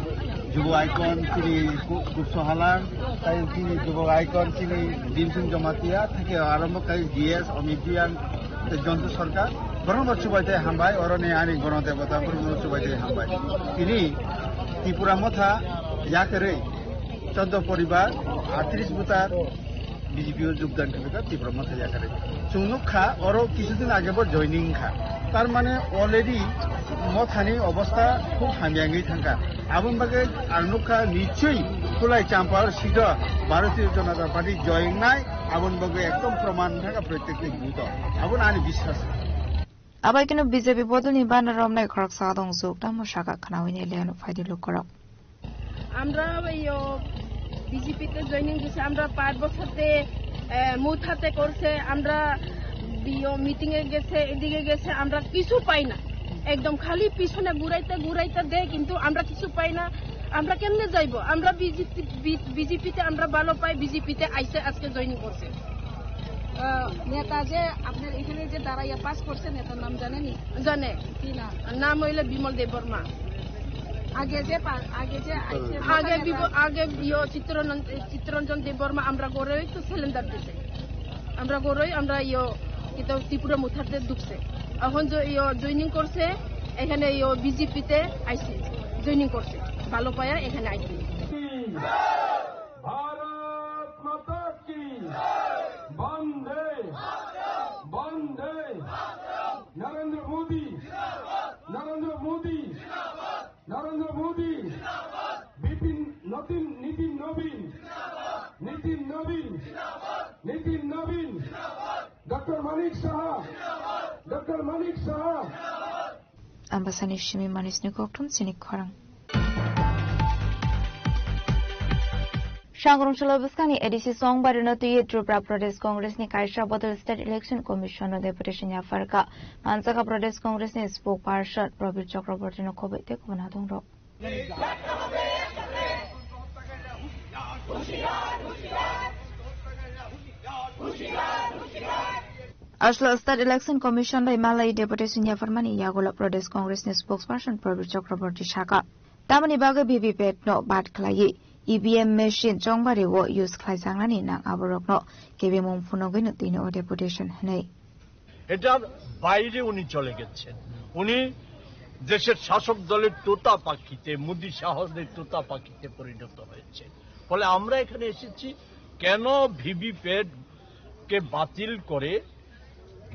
jubo icon chini Ku-, Kupso Halar, tai chini jubo icon chini Dimsing Jamatia, thake arombo kai G S Amit Diyan, te Jontu Sarkar, borokno chubai tei hambai, oroni ani gono debota, borokno chubai tei hambai. Tini Tipra Motha yakarwi chaudo poribar, atris butar, B J P o jogdan khaikha Tipra Motha yakarwi. Chwng nukha, oro kisudin age bo joining kha. Tar mane already Mothani obostha khub hamya wngwi thangkha. Aboni bagwi ang nukha, nichoi Kulai Champar seat o Bharatiya Janata Party join nai, aboni bagwi ekdom proman thangkha protyekni booth o. Abono ani biswas. Abai keno B J P bodolni bana romnai khoroksa adong juk tamo saka khnaui ni leno phaidi lukorok. আমরা ওই বিজেপিতে জয়েনিং দিছে, আমরা পাঁচ বছরতে মুথাতে করছে, আমরা ইয়ো মিটিং এ গেছে, এদিকে গেছে, আমরা কিছু পাই না। একদম খালি পিছনে ঘুরাইতে ঘুরাইতে দেয়, কিন্তু আমরা কিছু পাই না। আমরা কেমনে যাইবো? আমরা বিজেপি, বিজেপিতে আমরা ভালো পাই, বিজেপিতে আইসে আজকে জয়েনিং করছে। আহ, নেতা যে আপনার এখানে যে দাঁড়াইয়া পাস করছে, নেতার নাম জানেনি? জানে। কি নাম? নাম হইলো বিমল দেববর্মা। আগে যে পা-, আগে যে আইছে, আগে বিব-, আগে ইয়ো চিত্তরঞ্জন, চিত্তরঞ্জন দেববর্মা আমরা গরোই তো সিলিন্ডার দিছে। আমরা গরোই আমরা ইয়ো কিন্তু ত্রিপুরা মুথাতে ঢুকছে। এখন যে ইয়ো জয়েনিং করছে, এখানে ইয়ো বিজেপিতে আইছে, জয়েনিং করছে। ভালো পায়া এখানে আইছে। ভারত মাতা কি? বন্দে বন্দে নরেন্দ্র মোদি, নরেন্দ্র মোদি, নরেন্দ্র মোদি, বিপিন নতিন নিতিন নবীন, নিতিন নবীন, নিতিন নবীন, ডক্টর মানিক সাহা, ডক্টর Manik Saha. Ambasani simi manisni kokthum chini khorang. Sangrong cholo bwskangni A D C Songbarino twiwi Tripura Pradesh Congress ni kaisa bodol State Election Commission no deputation yapharkha. Manchakha Pradesh Congress ni spokesperson Prabir Chakraborty no khoboi tei kubun adongrok. Aswkla State Election Commission bai malai deputation yapharmani yagulo Pradesh Congress ni spokesperson Prabir Chakraborty saka, tamoni bagwi V V P A T no bad khlaiwi E V M machine chongbari o use khlaijaknani nang aborokno kebengmung phunugwino tini o deputation hwnwi. এটার বাইরে উনি চলে গেছেন। উনি দেশের শাসক দলের তোতা পাখিতে, মোদি শাসনের তোতা পাখিতে পরিণত হয়েছেন। ফলে আমরা এখানে এসেছি কেন ভিভিপ্যাট কে বাতিল করে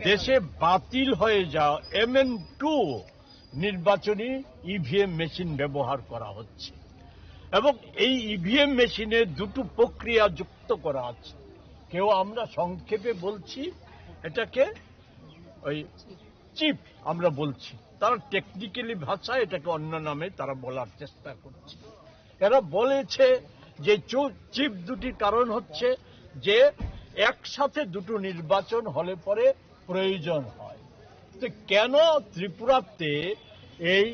দেশে বাতিল হয়ে যাওয়া এমএন টু নির্বাচনী ইভিএম মেশিন ব্যবহার করা হচ্ছে এবং এই ইভিএম মেশিনে দুটো প্রক্রিয়া যুক্ত করা আছে। কেউ আমরা সংক্ষেপে বলছি এটাকে ওই চিপ আমরা বলছি, তারা টেকনিক্যালি ভাষায় এটাকে অন্য নামে তারা বলার চেষ্টা করছে। এরা বলেছে যে চু-, চিপ দুটির কারণ হচ্ছে যে একসাথে দুটো নির্বাচন হলে পরে প্রয়োজন হয়। তো কেন ত্রিপুরাতে এই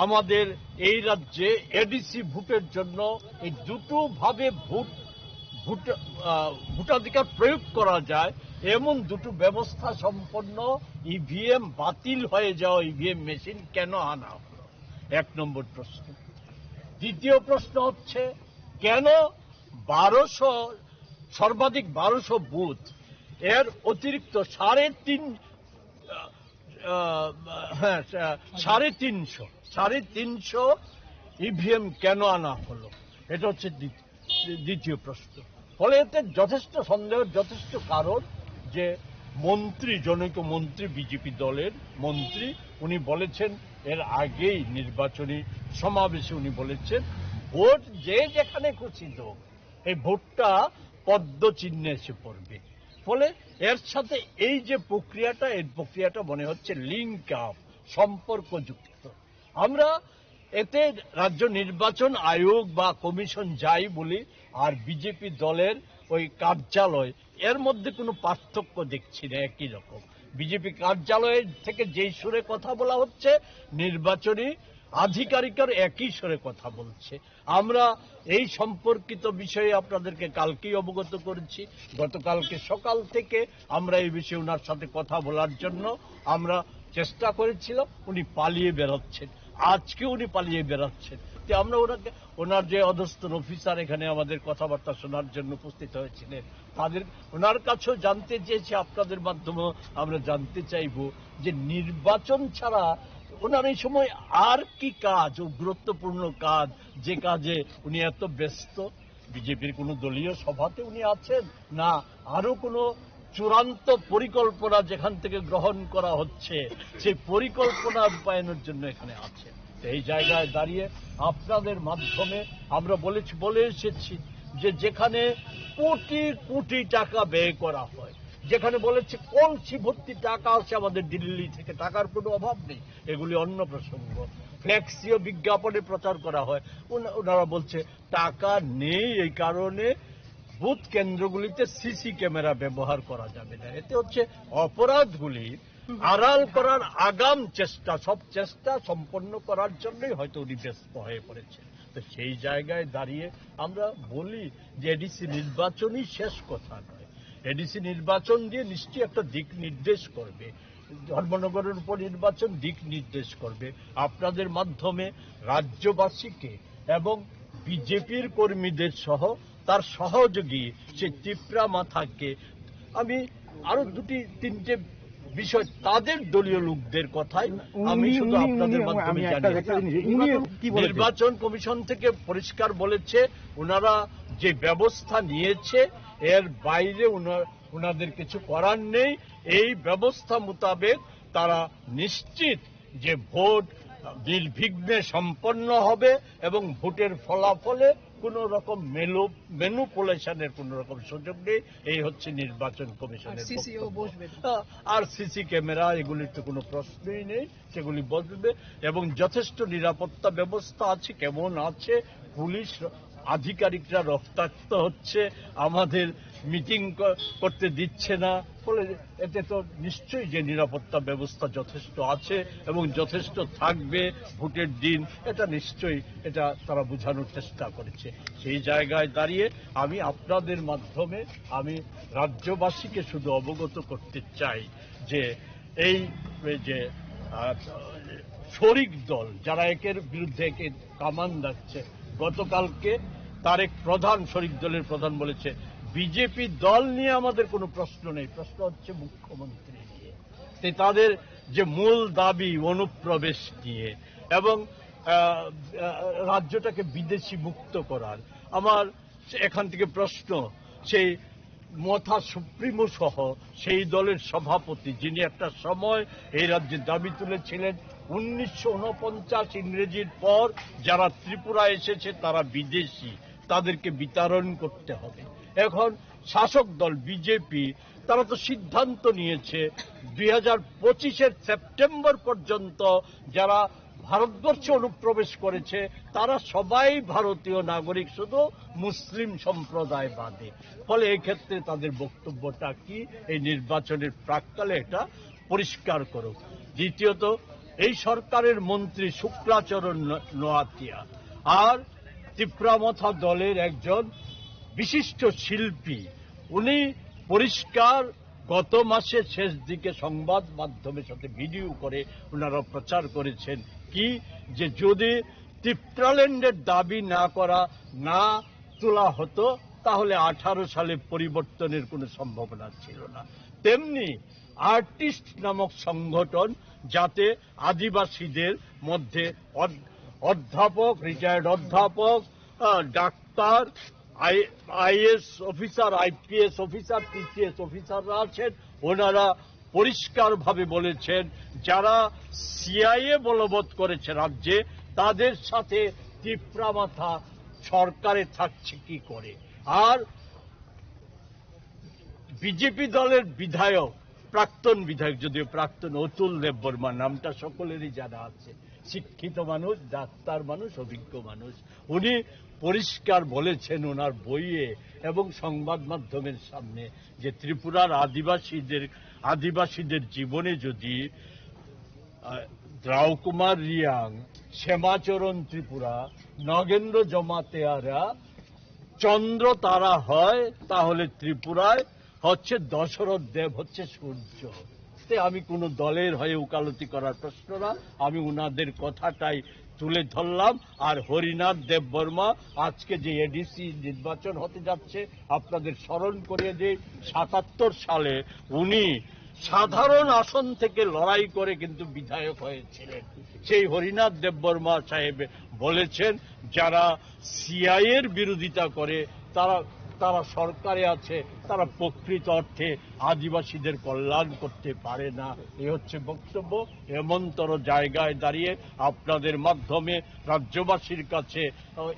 আমাদের এই রাজ্যে এডিসি ভোটের জন্য এই দুটো ভাবে ভোট, ভোট, আহ, ভোটাধিকার প্রয়োগ করা যায়, এমন দুটো ব্যবস্থা সম্পন্ন ইভিএম বাতিল হয়ে যাওয়া ইভিএম মেশিন কেন আনা হলো? এক নম্বর প্রশ্ন। দ্বিতীয় প্রশ্ন হচ্ছে, কেন বারোশো, সর্বাধিক বারোশো বুথ, এর অতিরিক্ত সাড়ে তিন, আহ, আহ, হ্যাঁ, আহ, সাড়ে তিনশো, সাড়ে তিনশো ইভিএম কেন আনা হলো? এটা হচ্ছে দ্বিতীয়। দ্বিতীয় প্রশ্ন। ফলে এতে যথেষ্ট সন্দেহের যথেষ্ট কারণ যে মন্ত্রী, জনৈক মন্ত্রী, বিজেপি দলের মন্ত্রী, উনি বলেছেন, এর আগেই নির্বাচনী সমাবেশে উনি বলেছেন, ভোট যে যেখানে খুশি দেখ, এই ভোটটা পদ্ম চিহ্নে এসে পড়বে। ফলে এর সাথে এই যে প্রক্রিয়াটা, এই প্রক্রিয়াটা মনে হচ্ছে লিঙ্ক আপ, সম্পর্কযুক্ত। আমরা এতে রাজ্য নির্বাচন আয়োগ বা কমিশন যাই বলি, আর বিজেপি দলের ওই কার্যালয়, এর মধ্যে কোনো পার্থক্য দেখছি না, একই রকম। বিজেপি কার্যালয় থেকে যেই সুরে কথা বলা হচ্ছে, নির্বাচনী আধিকারিকরা একই সুরে কথা বলছে। আমরা এই সম্পর্কিত বিষয়ে আপনাদেরকে কালকেই অবগত করেছি। গতকালকে সকাল থেকে আমরা এই বিষয়ে ওনার সাথে কথা বলার জন্য আমরা চেষ্টা করেছিলাম। উনি পালিয়ে বেড়াচ্ছেন, আজকে উনি পালিয়ে বেড়াচ্ছেন। তো আমরা ওনাকে, ওনার যে অধস্তন অফিসার এখানে আমাদের কথাবার্তা শোনার জন্য উপস্থিত হয়েছিলেন, তাদের, ওনার কাছেও জানতে চেয়েছি, আপনাদের মাধ্যমে আমরা জানতে চাইব যে নির্বাচন ছাড়া ওনার এই সময় আর কি কাজ, ও গুরুত্বপূর্ণ কাজ, যে কাজে উনি এত ব্যস্ত? বিজেপির কোনো দলীয় সভাতে উনি আছেন, না আরো কোনো চূড়ান্ত পরিকল্পনা যেখান থেকে গ্রহণ করা হচ্ছে, সেই পরিকল্পনা রূপায়ণের জন্য এখানে আছেন। তো এই জায়গায় দাঁড়িয়ে আপনাদের মাধ্যমে আমরা বলেছি, বলে এসেছি যে যেখানে কোটি কোটি টাকা ব্যয় করা হয়, যেখানে বলেছে কলসি ভর্তি টাকা আসে আমাদের দিল্লি থেকে, টাকার কোনো অভাব নেই, এগুলি অন্য প্রসঙ্গ। ফ্লেক্সিও বিজ্ঞাপনে প্রচার করা হয়, ওনা-, ওনারা বলছে টাকা নেই, এই কারণে বুথ কেন্দ্রগুলিতে সিসি ক্যামেরা ব্যবহার করা যাবে না। এতে হচ্ছে অপরাধগুলি আড়াল করার আগাম চেষ্টা, সব চেষ্টা সম্পন্ন করার জন্যই হয়তো উনি ব্যস্ত হয়ে পড়েছেন। তো সেই জায়গায় দাঁড়িয়ে আমরা বলি যে এডিসি নির্বাচনই শেষ কথা নয়। এডিসি নির্বাচন দিয়ে নিশ্চয়ই একটা দিক নির্দেশ করবে, ধর্মনগরের উপনির্বাচন দিক নির্দেশ করবে। আপনাদের মাধ্যমে রাজ্যবাসীকে এবং বিজেপির কর্মীদের সহ তার সহযোগী সেই তিপ্রা মাথাকে আমি আরো দুটি তিনটে বিষয়, তাদের দলীয় লোকদের কথাই আমি উনি, শুধু উনি, আপনাদের উনি, মাধ্যমে আমি একটা, জানিয়ে একটা জিনিস, উনি কি বলেছেন? নির্বাচন কমিশন থেকে পরিষ্কার বলেছে, ওনারা যে ব্যবস্থা নিয়েছে এর বাইরে ওনার, ওনাদের কিছু করার নেই। এই ব্যবস্থা মোতাবেক তারা নিশ্চিত যে ভোট নির্বিঘ্নে সম্পন্ন হবে এবং ভোটের ফলাফলে কোনো রকম মেলো-, ম্যানিপুলেশনের কোনো রকম সুযোগ নেই। এই হচ্ছে নির্বাচন কমিশনের আর সিসিও বক্তব্য। বসবে না। আ-, আর সিসি ক্যামেরা এগুলির তো কোনো প্রশ্নই নেই, সেগুলি বসবে এবং যথেষ্ট নিরাপত্তা ব্যবস্থা আছে। কেমন আছে পুলিশ আধিকারিকরা রক্তাক্ত হচ্ছে, আমাদের মিটিং ক-, করতে দিচ্ছে না, ফলে এতে তো নিশ্চয়ই যে নিরাপত্তা ব্যবস্থা যথেষ্ট আছে এবং যথেষ্ট থাকবে ভোটের দিন, এটা নিশ্চয়ই, এটা তারা বোঝানোর চেষ্টা করেছে। সেই জায়গায় দাঁড়িয়ে আমি আপনাদের মাধ্যমে আমি রাজ্যবাসীকে শুধু অবগত করতে চাই যে এই, এই যে, আহ, শরিক দল যারা একের বিরুদ্ধে একে কামান দাচ্ছে, গতকালকে তারেক প্রধান, শরিক দলের প্রধান, বলেছে, "বিজেপি দল নিয়ে আমাদের কোনো প্রশ্ন নেই, প্রশ্ন হচ্ছে মুখ্যমন্ত্রী নিয়ে।" তে তাদের যে মূল দাবি অনুপ্রবেশ নিয়ে এবং, আহ, আহ, রাজ্যটাকে বিদেশি মুক্ত করার, আমার সে-, এখান থেকে প্রশ্ন, সেই মথা সুপ্রিমো সহ সেই দলের সভাপতি, যিনি একটা সময় এই রাজ্যে দাবি তুলেছিলেন, উনিশশো ঊনপঞ্চাশ ইংরেজির পর যারা ত্রিপুরা এসেছে তারা বিদেশি, তাদেরকে বিতাড়ন করতে হবে। এখন শাসক দল বিজেপি, তারা তো সিদ্ধান্ত নিয়েছে দুই হাজার পঁচিশের সেপ্টেম্বর পর্যন্ত যারা ভারতবর্ষে অনুপ্রবেশ করেছে, তারা সবাই ভারতীয় নাগরিক, শুধু মুসলিম সম্প্রদায় বাদে। ফলে এই ক্ষেত্রে তাদের বক্তব্যটা কি, এই নির্বাচনের প্রাক্কালে এটা পরিষ্কার করুক। দ্বিতীয়ত, এই সরকারের মন্ত্রী শুক্লাচরণ ন-, নোয়াতিয়া আর তিপ্রামথা দলের একজন বিশিষ্ট শিল্পী, উনি পরিষ্কার গত মাসের শেষ দিকে সংবাদ মাধ্যমের সাথে ভিডিও করে ওনারা প্রচার করেছেন কি, যে যদি তিপ্রাল্যান্ডের দাবি না করা, না তোলা হতো, তাহলে আঠারো সালে পরিবর্তনের কোনো সম্ভাবনা ছিল না। তেমনি আর্টিস্ট নামক সংগঠন, যাতে আদিবাসীদের মধ্যে অধ-, অধ্যাপক, রিটায়ার্ড অধ্যাপক, আহ, ডাক্তার, I-, IAS officer, IPS officer, TCS অফিসাররা আছেন, ওনারা পরিষ্কারভাবে বলেছেন, যারা সিআইএ বলবৎ করেছে রাজ্যে, তাদের সাথে তিপ্রা মাথা সরকারে থাকছে কি করে? আর বিজেপি দলের বিধায়ক, প্রাক্তন বিধায়ক, যদিও প্রাক্তন, অতুল দেববর্মা, নামটা সকলেরই জানা আছে, শিক্ষিত মানুষ, ডাক্তার মানুষ, অভিজ্ঞ মানুষ, উনি পরিষ্কার বলেছেন ওনার বইয়ে এবং সংবাদ মাধ্যমের সামনে যে ত্রিপুরার আদিবাসীদের, আদিবাসীদের জীবনে যদি, আহ, দ্রাউকুমার রিয়াং, শ্যামাচরণ ত্রিপুরা, নগেন্দ্র জমাতিয়ারা, চন্দ্র তারা হয়, তাহলে ত্রিপুরায় হচ্ছে দশরথ দেব হচ্ছে সূর্য। তে আমি কোনো দলের হয়ে উকালতি করার প্রশ্ন না, আমি ওনাদের কথাটাই তুলে ধরলাম। আর হরিনাথ দেববর্মা আজকে যে এডিসি নির্বাচন হতে যাচ্ছে, আপনাদের স্মরণ করিয়ে দিই, সাতাত্তর সালে উনি সাধারণ আসন থেকে লড়াই করে কিন্তু বিধায়ক হয়েছিলেন। সেই হরিনাথ দেববর্মা সাহেব বলেছেন, যারা সিআইএর বিরোধিতা করে, তারা, তারা সরকারে আছে, তারা প্রকৃত অর্থে আদিবাসীদের কল্যাণ করতে পারে না। এই হচ্ছে বক্তব্য। এমনতর জায়গায় দাঁড়িয়ে আপনাদের মাধ্যমে রাজ্যবাসীর কাছে,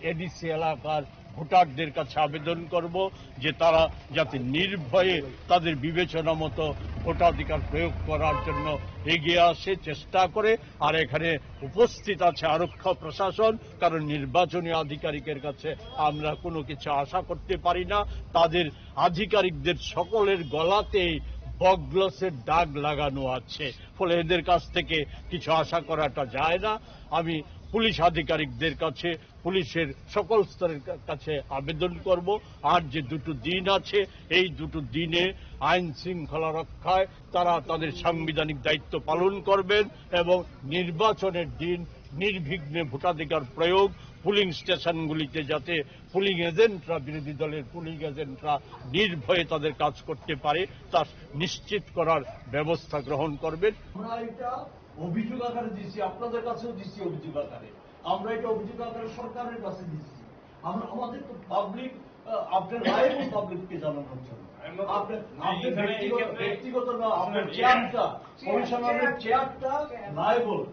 এডিসি এলাকার ভোটারদের কাছে আবেদন করব যে তারা যাতে নির্ভয়ে তাদের বিবেচনা মতো ভোটাধিকার প্রয়োগ করার জন্য এগিয়ে আসে, চেষ্টা করে। আর এখানে উপস্থিত আছে আরক্ষা প্রশাসন, কারণ নির্বাচনী আধিকারিকের কাছে আমরা কোনো কিছু আশা করতে পারি না। তাদের আধিকারিকদের সকলের গলাতেই বগলসের দাগ লাগানো আছে, ফলে এদের কাছ থেকে কিছু আশা করাটা যায় না। আমি পুলিশ আধিকারিকদের কাছে, পুলিশের সকল স্তরের কা-, কাছে আবেদন করব, আর যে দুটো দিন আছে, এই দুটো দিনে আইন শৃঙ্খলা রক্ষায় তারা তাদের সাংবিধানিক দায়িত্ব পালন করবেন এবং নির্বাচনের দিন নির্বিঘ্নে ভোটাধিকার প্রয়োগ, পোলিং স্টেশনগুলিতে যাতে পোলিং এজেন্টরা, বিরোধী দলের পোলিং এজেন্টরা নির্ভয়ে তাদের কাজ করতে পারে, তা নিশ্চিত করার ব্যবস্থা গ্রহণ করবেন। আমরা এটা অভিযোগ আকারে দিচ্ছি, আপনাদের কাছেও দিচ্ছি অভিযোগ আকারে। আমরা এটা অভিযোগ আকারে সরকারের কাছে দিচ্ছি। আমরা, আমাদের তো পাবলিক, আহ, আপনার লাইভ পাবলিককে জানানোর জন্য। আপনার, আপনি এখানে ব্যক্তিগত, এক্ষেত্রে ব্যক্তিগত না, আপনার শুনুন, চেয়ারটা, চেয়ার, কমিশনারের চেয়ার। চেয়ারটা চেয়ার। লাইভ।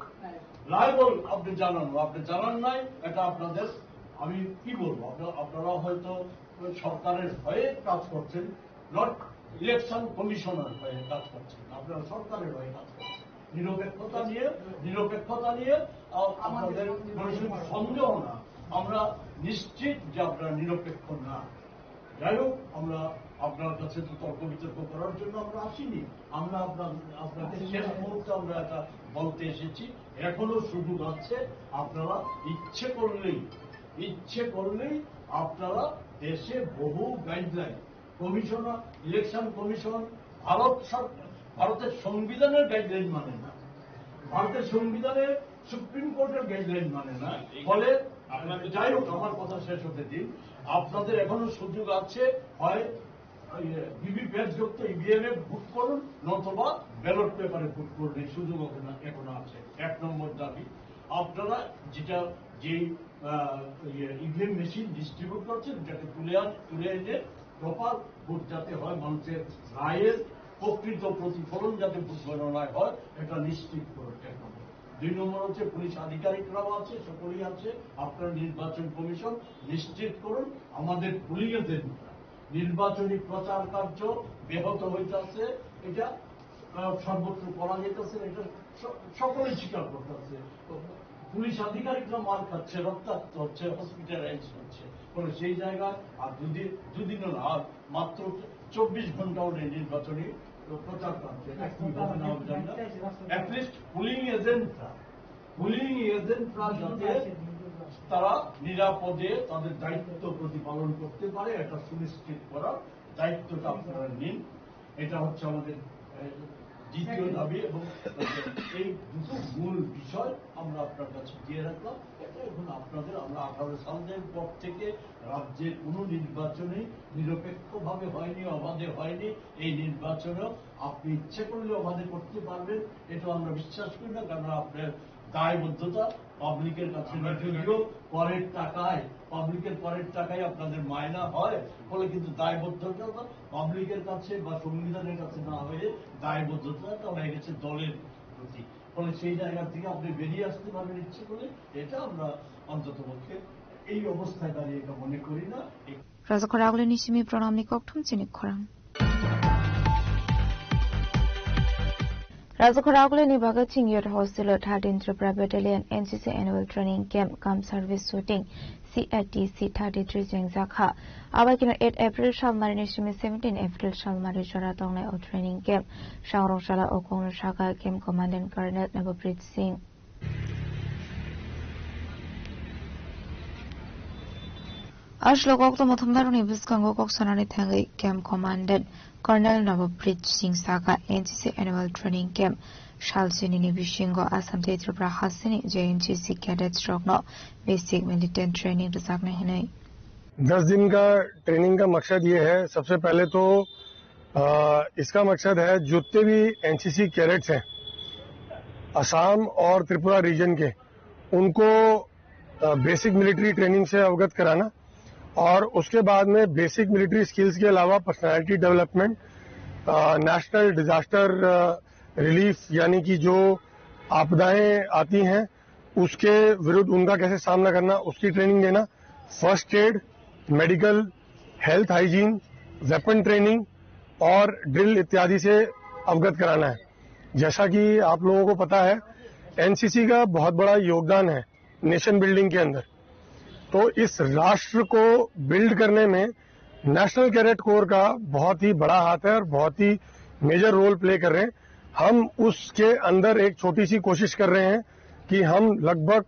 লাইভ আপনি জানানো, আপনি জানান নাই, এটা আপনাদের, আমি কি বলবো, আপনারা, আপনারা হয়তো সরকারের হয়ে কাজ করছেন, নট ইলেকশন কমিশনার হয়ে কাজ করছেন, আপনারা সরকারের হয়ে কাজ করছেন। নিরপেক্ষতা নিয়ে, নিরপেক্ষতা নিয়ে, আহ, আমাদের আপনাদের কোনো সন্দেহ সন্দেহ না। আমরা নিশ্চিত যে আপনারা নিরপেক্ষ না। যাই হোক, আমরা আপনার কাছে তো তর্ক বিতর্ক করার জন্য আমরা আসিনি। আমরা আপনার, আপনাকে শেষ মুহূর্তে আমরা এটা বলতে এসেছি, এখনো সুযোগ আছে। আপনারা ইচ্ছে করলেই, ইচ্ছে করলেই আপনারা দেশে বহু guideline, commissioner, election commission, Bharat সর-, ভারতের সংবিধানের গাইডলাইন মানে না, ভারতের সংবিধানের, সুপ্রিম কোর্টের গাইডলাইন মানে না। ফলে আপনাদের যাই হোক, আমার কথা শেষ হতে দিন। আপনাদের এখনো সুযোগ আছে, হয় ভিভিপ্যাট যুক্ত ইভিএম এ ভোট করুন, নতুবা ব্যালট পেপারে ভোট করুন, এই সুযোগ এখন, এখন আছে। এক নম্বর দাবি, আপনারা যেটা, যেই, আহ, ইয়ে, ইভিএম মেশিন ডিস্ট্রিবিউট করছেন, ওটাকে তুলে আন, তুলে এনে প্রপার ভোট যাতে হয়, মানুষের রায়ের প্রকৃত প্রতিফলন যাতে ভোট গণনায় হয়, এটা নিশ্চিত করুন, এক নম্বর। দুই নম্বর হচ্ছে পুলিশ আধিকারিকরাও আছে, সকলেই আছে, আপনার নির্বাচন কমিশন নিশ্চিত করুন। আমাদের পুলিং এজেন্টরা নির্বাচনী প্রচার কার্য ব্যাহত হইতাছে, এটা, আহ, সর্বত্র করা যাইতেছে, এটা স-, সকলেই স্বীকার করতেছে। পুলিশ আধিকারিকরা মার খাচ্ছে, রক্তাক্ত হচ্ছে, হসপিটালাইজ হচ্ছে। ফলে সেই জায়গায় আর দুদিন, দুদিনও না, আর মাত্র চব্বিশ ঘন্টা ওদের নির্বাচনী প্রচার কার্য। এখন কি হবে না হবে জানি না। অ্যাটলিস্ট পুলিং এজেন্টরা, পুলিং এজেন্টরা যাতে তারা নিরাপদে তাদের দায়িত্ব প্রতিপালন করতে পারে, এটা সুনিশ্চিত করার দায়িত্বটা আপনারা নিন। এটা হচ্ছে আমাদের, এ, দ্বিতীয় দাবি। এবং এই দুটো মূল বিষয় আমরা আপনার কাছে দিয়ে রাখলাম। এটা এখন আপনাদের, আমরা আঠারো সালের পর থেকে রাজ্যের কোনো নির্বাচনই নিরপেক্ষভাবে হয়নি, অবাধে হয়নি। এই নির্বাচনও আপনি ইচ্ছে করলে অবাধে করতে পারবেন, এটা আমরা বিশ্বাস করি না, কারণ আপনার দায়বদ্ধতা পাবলিকের কাছে নেই, যদিও করের টাকায়, পাবলিকের করের টাকায় আপনাদের মায়না হয়, ফলে কিন্তু দায়বদ্ধতা পাবলিকের কাছে বা সংবিধানের কাছে না হয়ে দায়বদ্ধতাটা হয়ে গেছে দলের প্রতি। ফলে সেই জায়গা থেকে আপনি বেরিয়ে আসতে পারবেন ইচ্ছে করে, এটা আমরা অন্তত পক্ষে এই অবস্থায় দাঁড়িয়ে এটা মনে করি না। Rajakhor Agulini simi pranamni kokthum chini khorang. Rajakhor Agulini Bhagat Singh Youth Hostel o thirteen Tripura Battalion N C C Annual Training Camp cum Service Shooting, C A T C thirty-three chengjakha. Abaikino eight April salmarini simi seventeen April salmari jora tongnai o training camp. Sangrong sala o kongno saka Camp Commandant Colonel Navpreet Singh. Aswk kokthum thumnarokni bwskango kok sanani thangwi Camp Commandant Colonel Navpreet Singh saka N C C Annual Training Camp salsinini bisingo Assam tei Tripura hasteni J N C C cadets rokno basic militant training rwjaknai hwnwi. दस दिन का ट्रेनिंग का मकसद ये है, सबसे पहले तो अ, इसका मकसद है जितने भी एनसीसी कैडेट्स हैं असम और त्रिपुरा रीजन के, उनको अ, बेसिक मिलिट्री ट्रेनिंग से अवगत कराना और उसके बाद में बेसिक मिलिट्री स्किल्स के अलावा पर्सनालिटी डेवलपमेंट, अ, नेशनल डिजास्टर, अ, रिलीफ, यानी कि जो आपदाएं आती हैं उसके विरुद्ध उनका कैसे सामना करना, उसकी ट्रेनिंग देना, first aid, medical, health hygiene, weapon training और ड्रिल इत्यादि से अवगत कराना है। जैसा कि आप लोगों को पता है, एनसीसी का बहुत बड़ा योगदान है नेशन बिल्डिंग के अंदर। तो इस राष्ट्र को बिल्ड करने में नेशनल कैडेट कोर का बहुत ही बड़ा हाथ है और बहुत ही मेजर रोल प्ले कर रहे हैं। हम उसके अंदर एक छोटी सी कोशिश कर रहे हैं कि हम लगभग,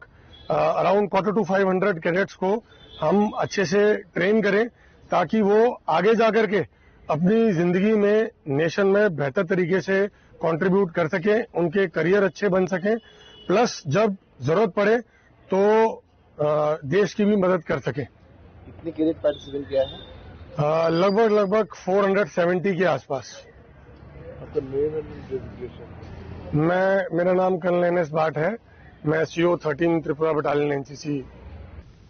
अ, around quarter to five hundred cadets को हम अच्छे से ट्रेन करें, ताकि वो आगे जा करके अपनी जिंदगी में, नेशन में बेहतर तरीके से कंट्रीब्यूट कर सकें, उनके करियर अच्छे बन सकें, प्लस जब जरूरत पड़े तो, अ, देश की भी मदद कर सकें। कितने कैडेट पार्टिसिपेंट किया है? अ, लगभग, लगभग फ़ोर हंड्रेड सेवेंटी के आसपास। आपका नेम एंड डेजिग्नेशन? मैं, मेरा नाम कर्नल एन एस भाट है। मैं CO thirteen Tripura battalion NCC.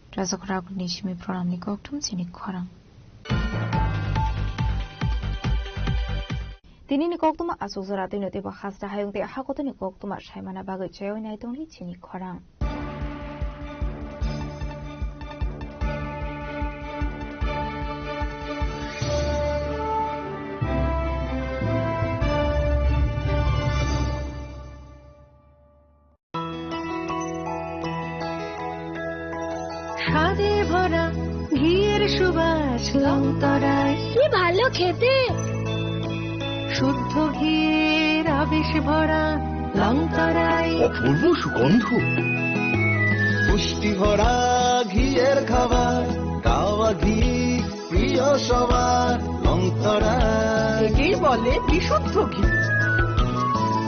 Rajakhor Agulini simi pranamni kokthum chini khorang. Tinini koktwma aswk jora twino teibo hasta hayung tei hakotoni koktwma saimana bagwi chaywi nai tongdi chini khorang. স্বাদে ভরা ঘিয়ের সুবাস লংতরায়। কি ভালো খেতে। শুদ্ধ ঘিয়ের আবেশ ভরা লংতরায়। অপূর্ব সুগন্ধ। পুষ্টি ভরা ঘিয়ের খাবার, গাওয়া ঘি প্রিয় সবার লংতরায়। একেই বলে বিশুদ্ধ ঘি।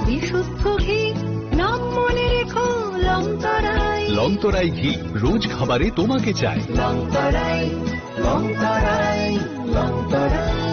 বিশুদ্ধ ঘি, নাম মনে রেখো লংতরায়। লংতরায় ঘি, রোজ খাবারে তোমাকে চাই। লংতরায়, লংতরায়, লংতরায়।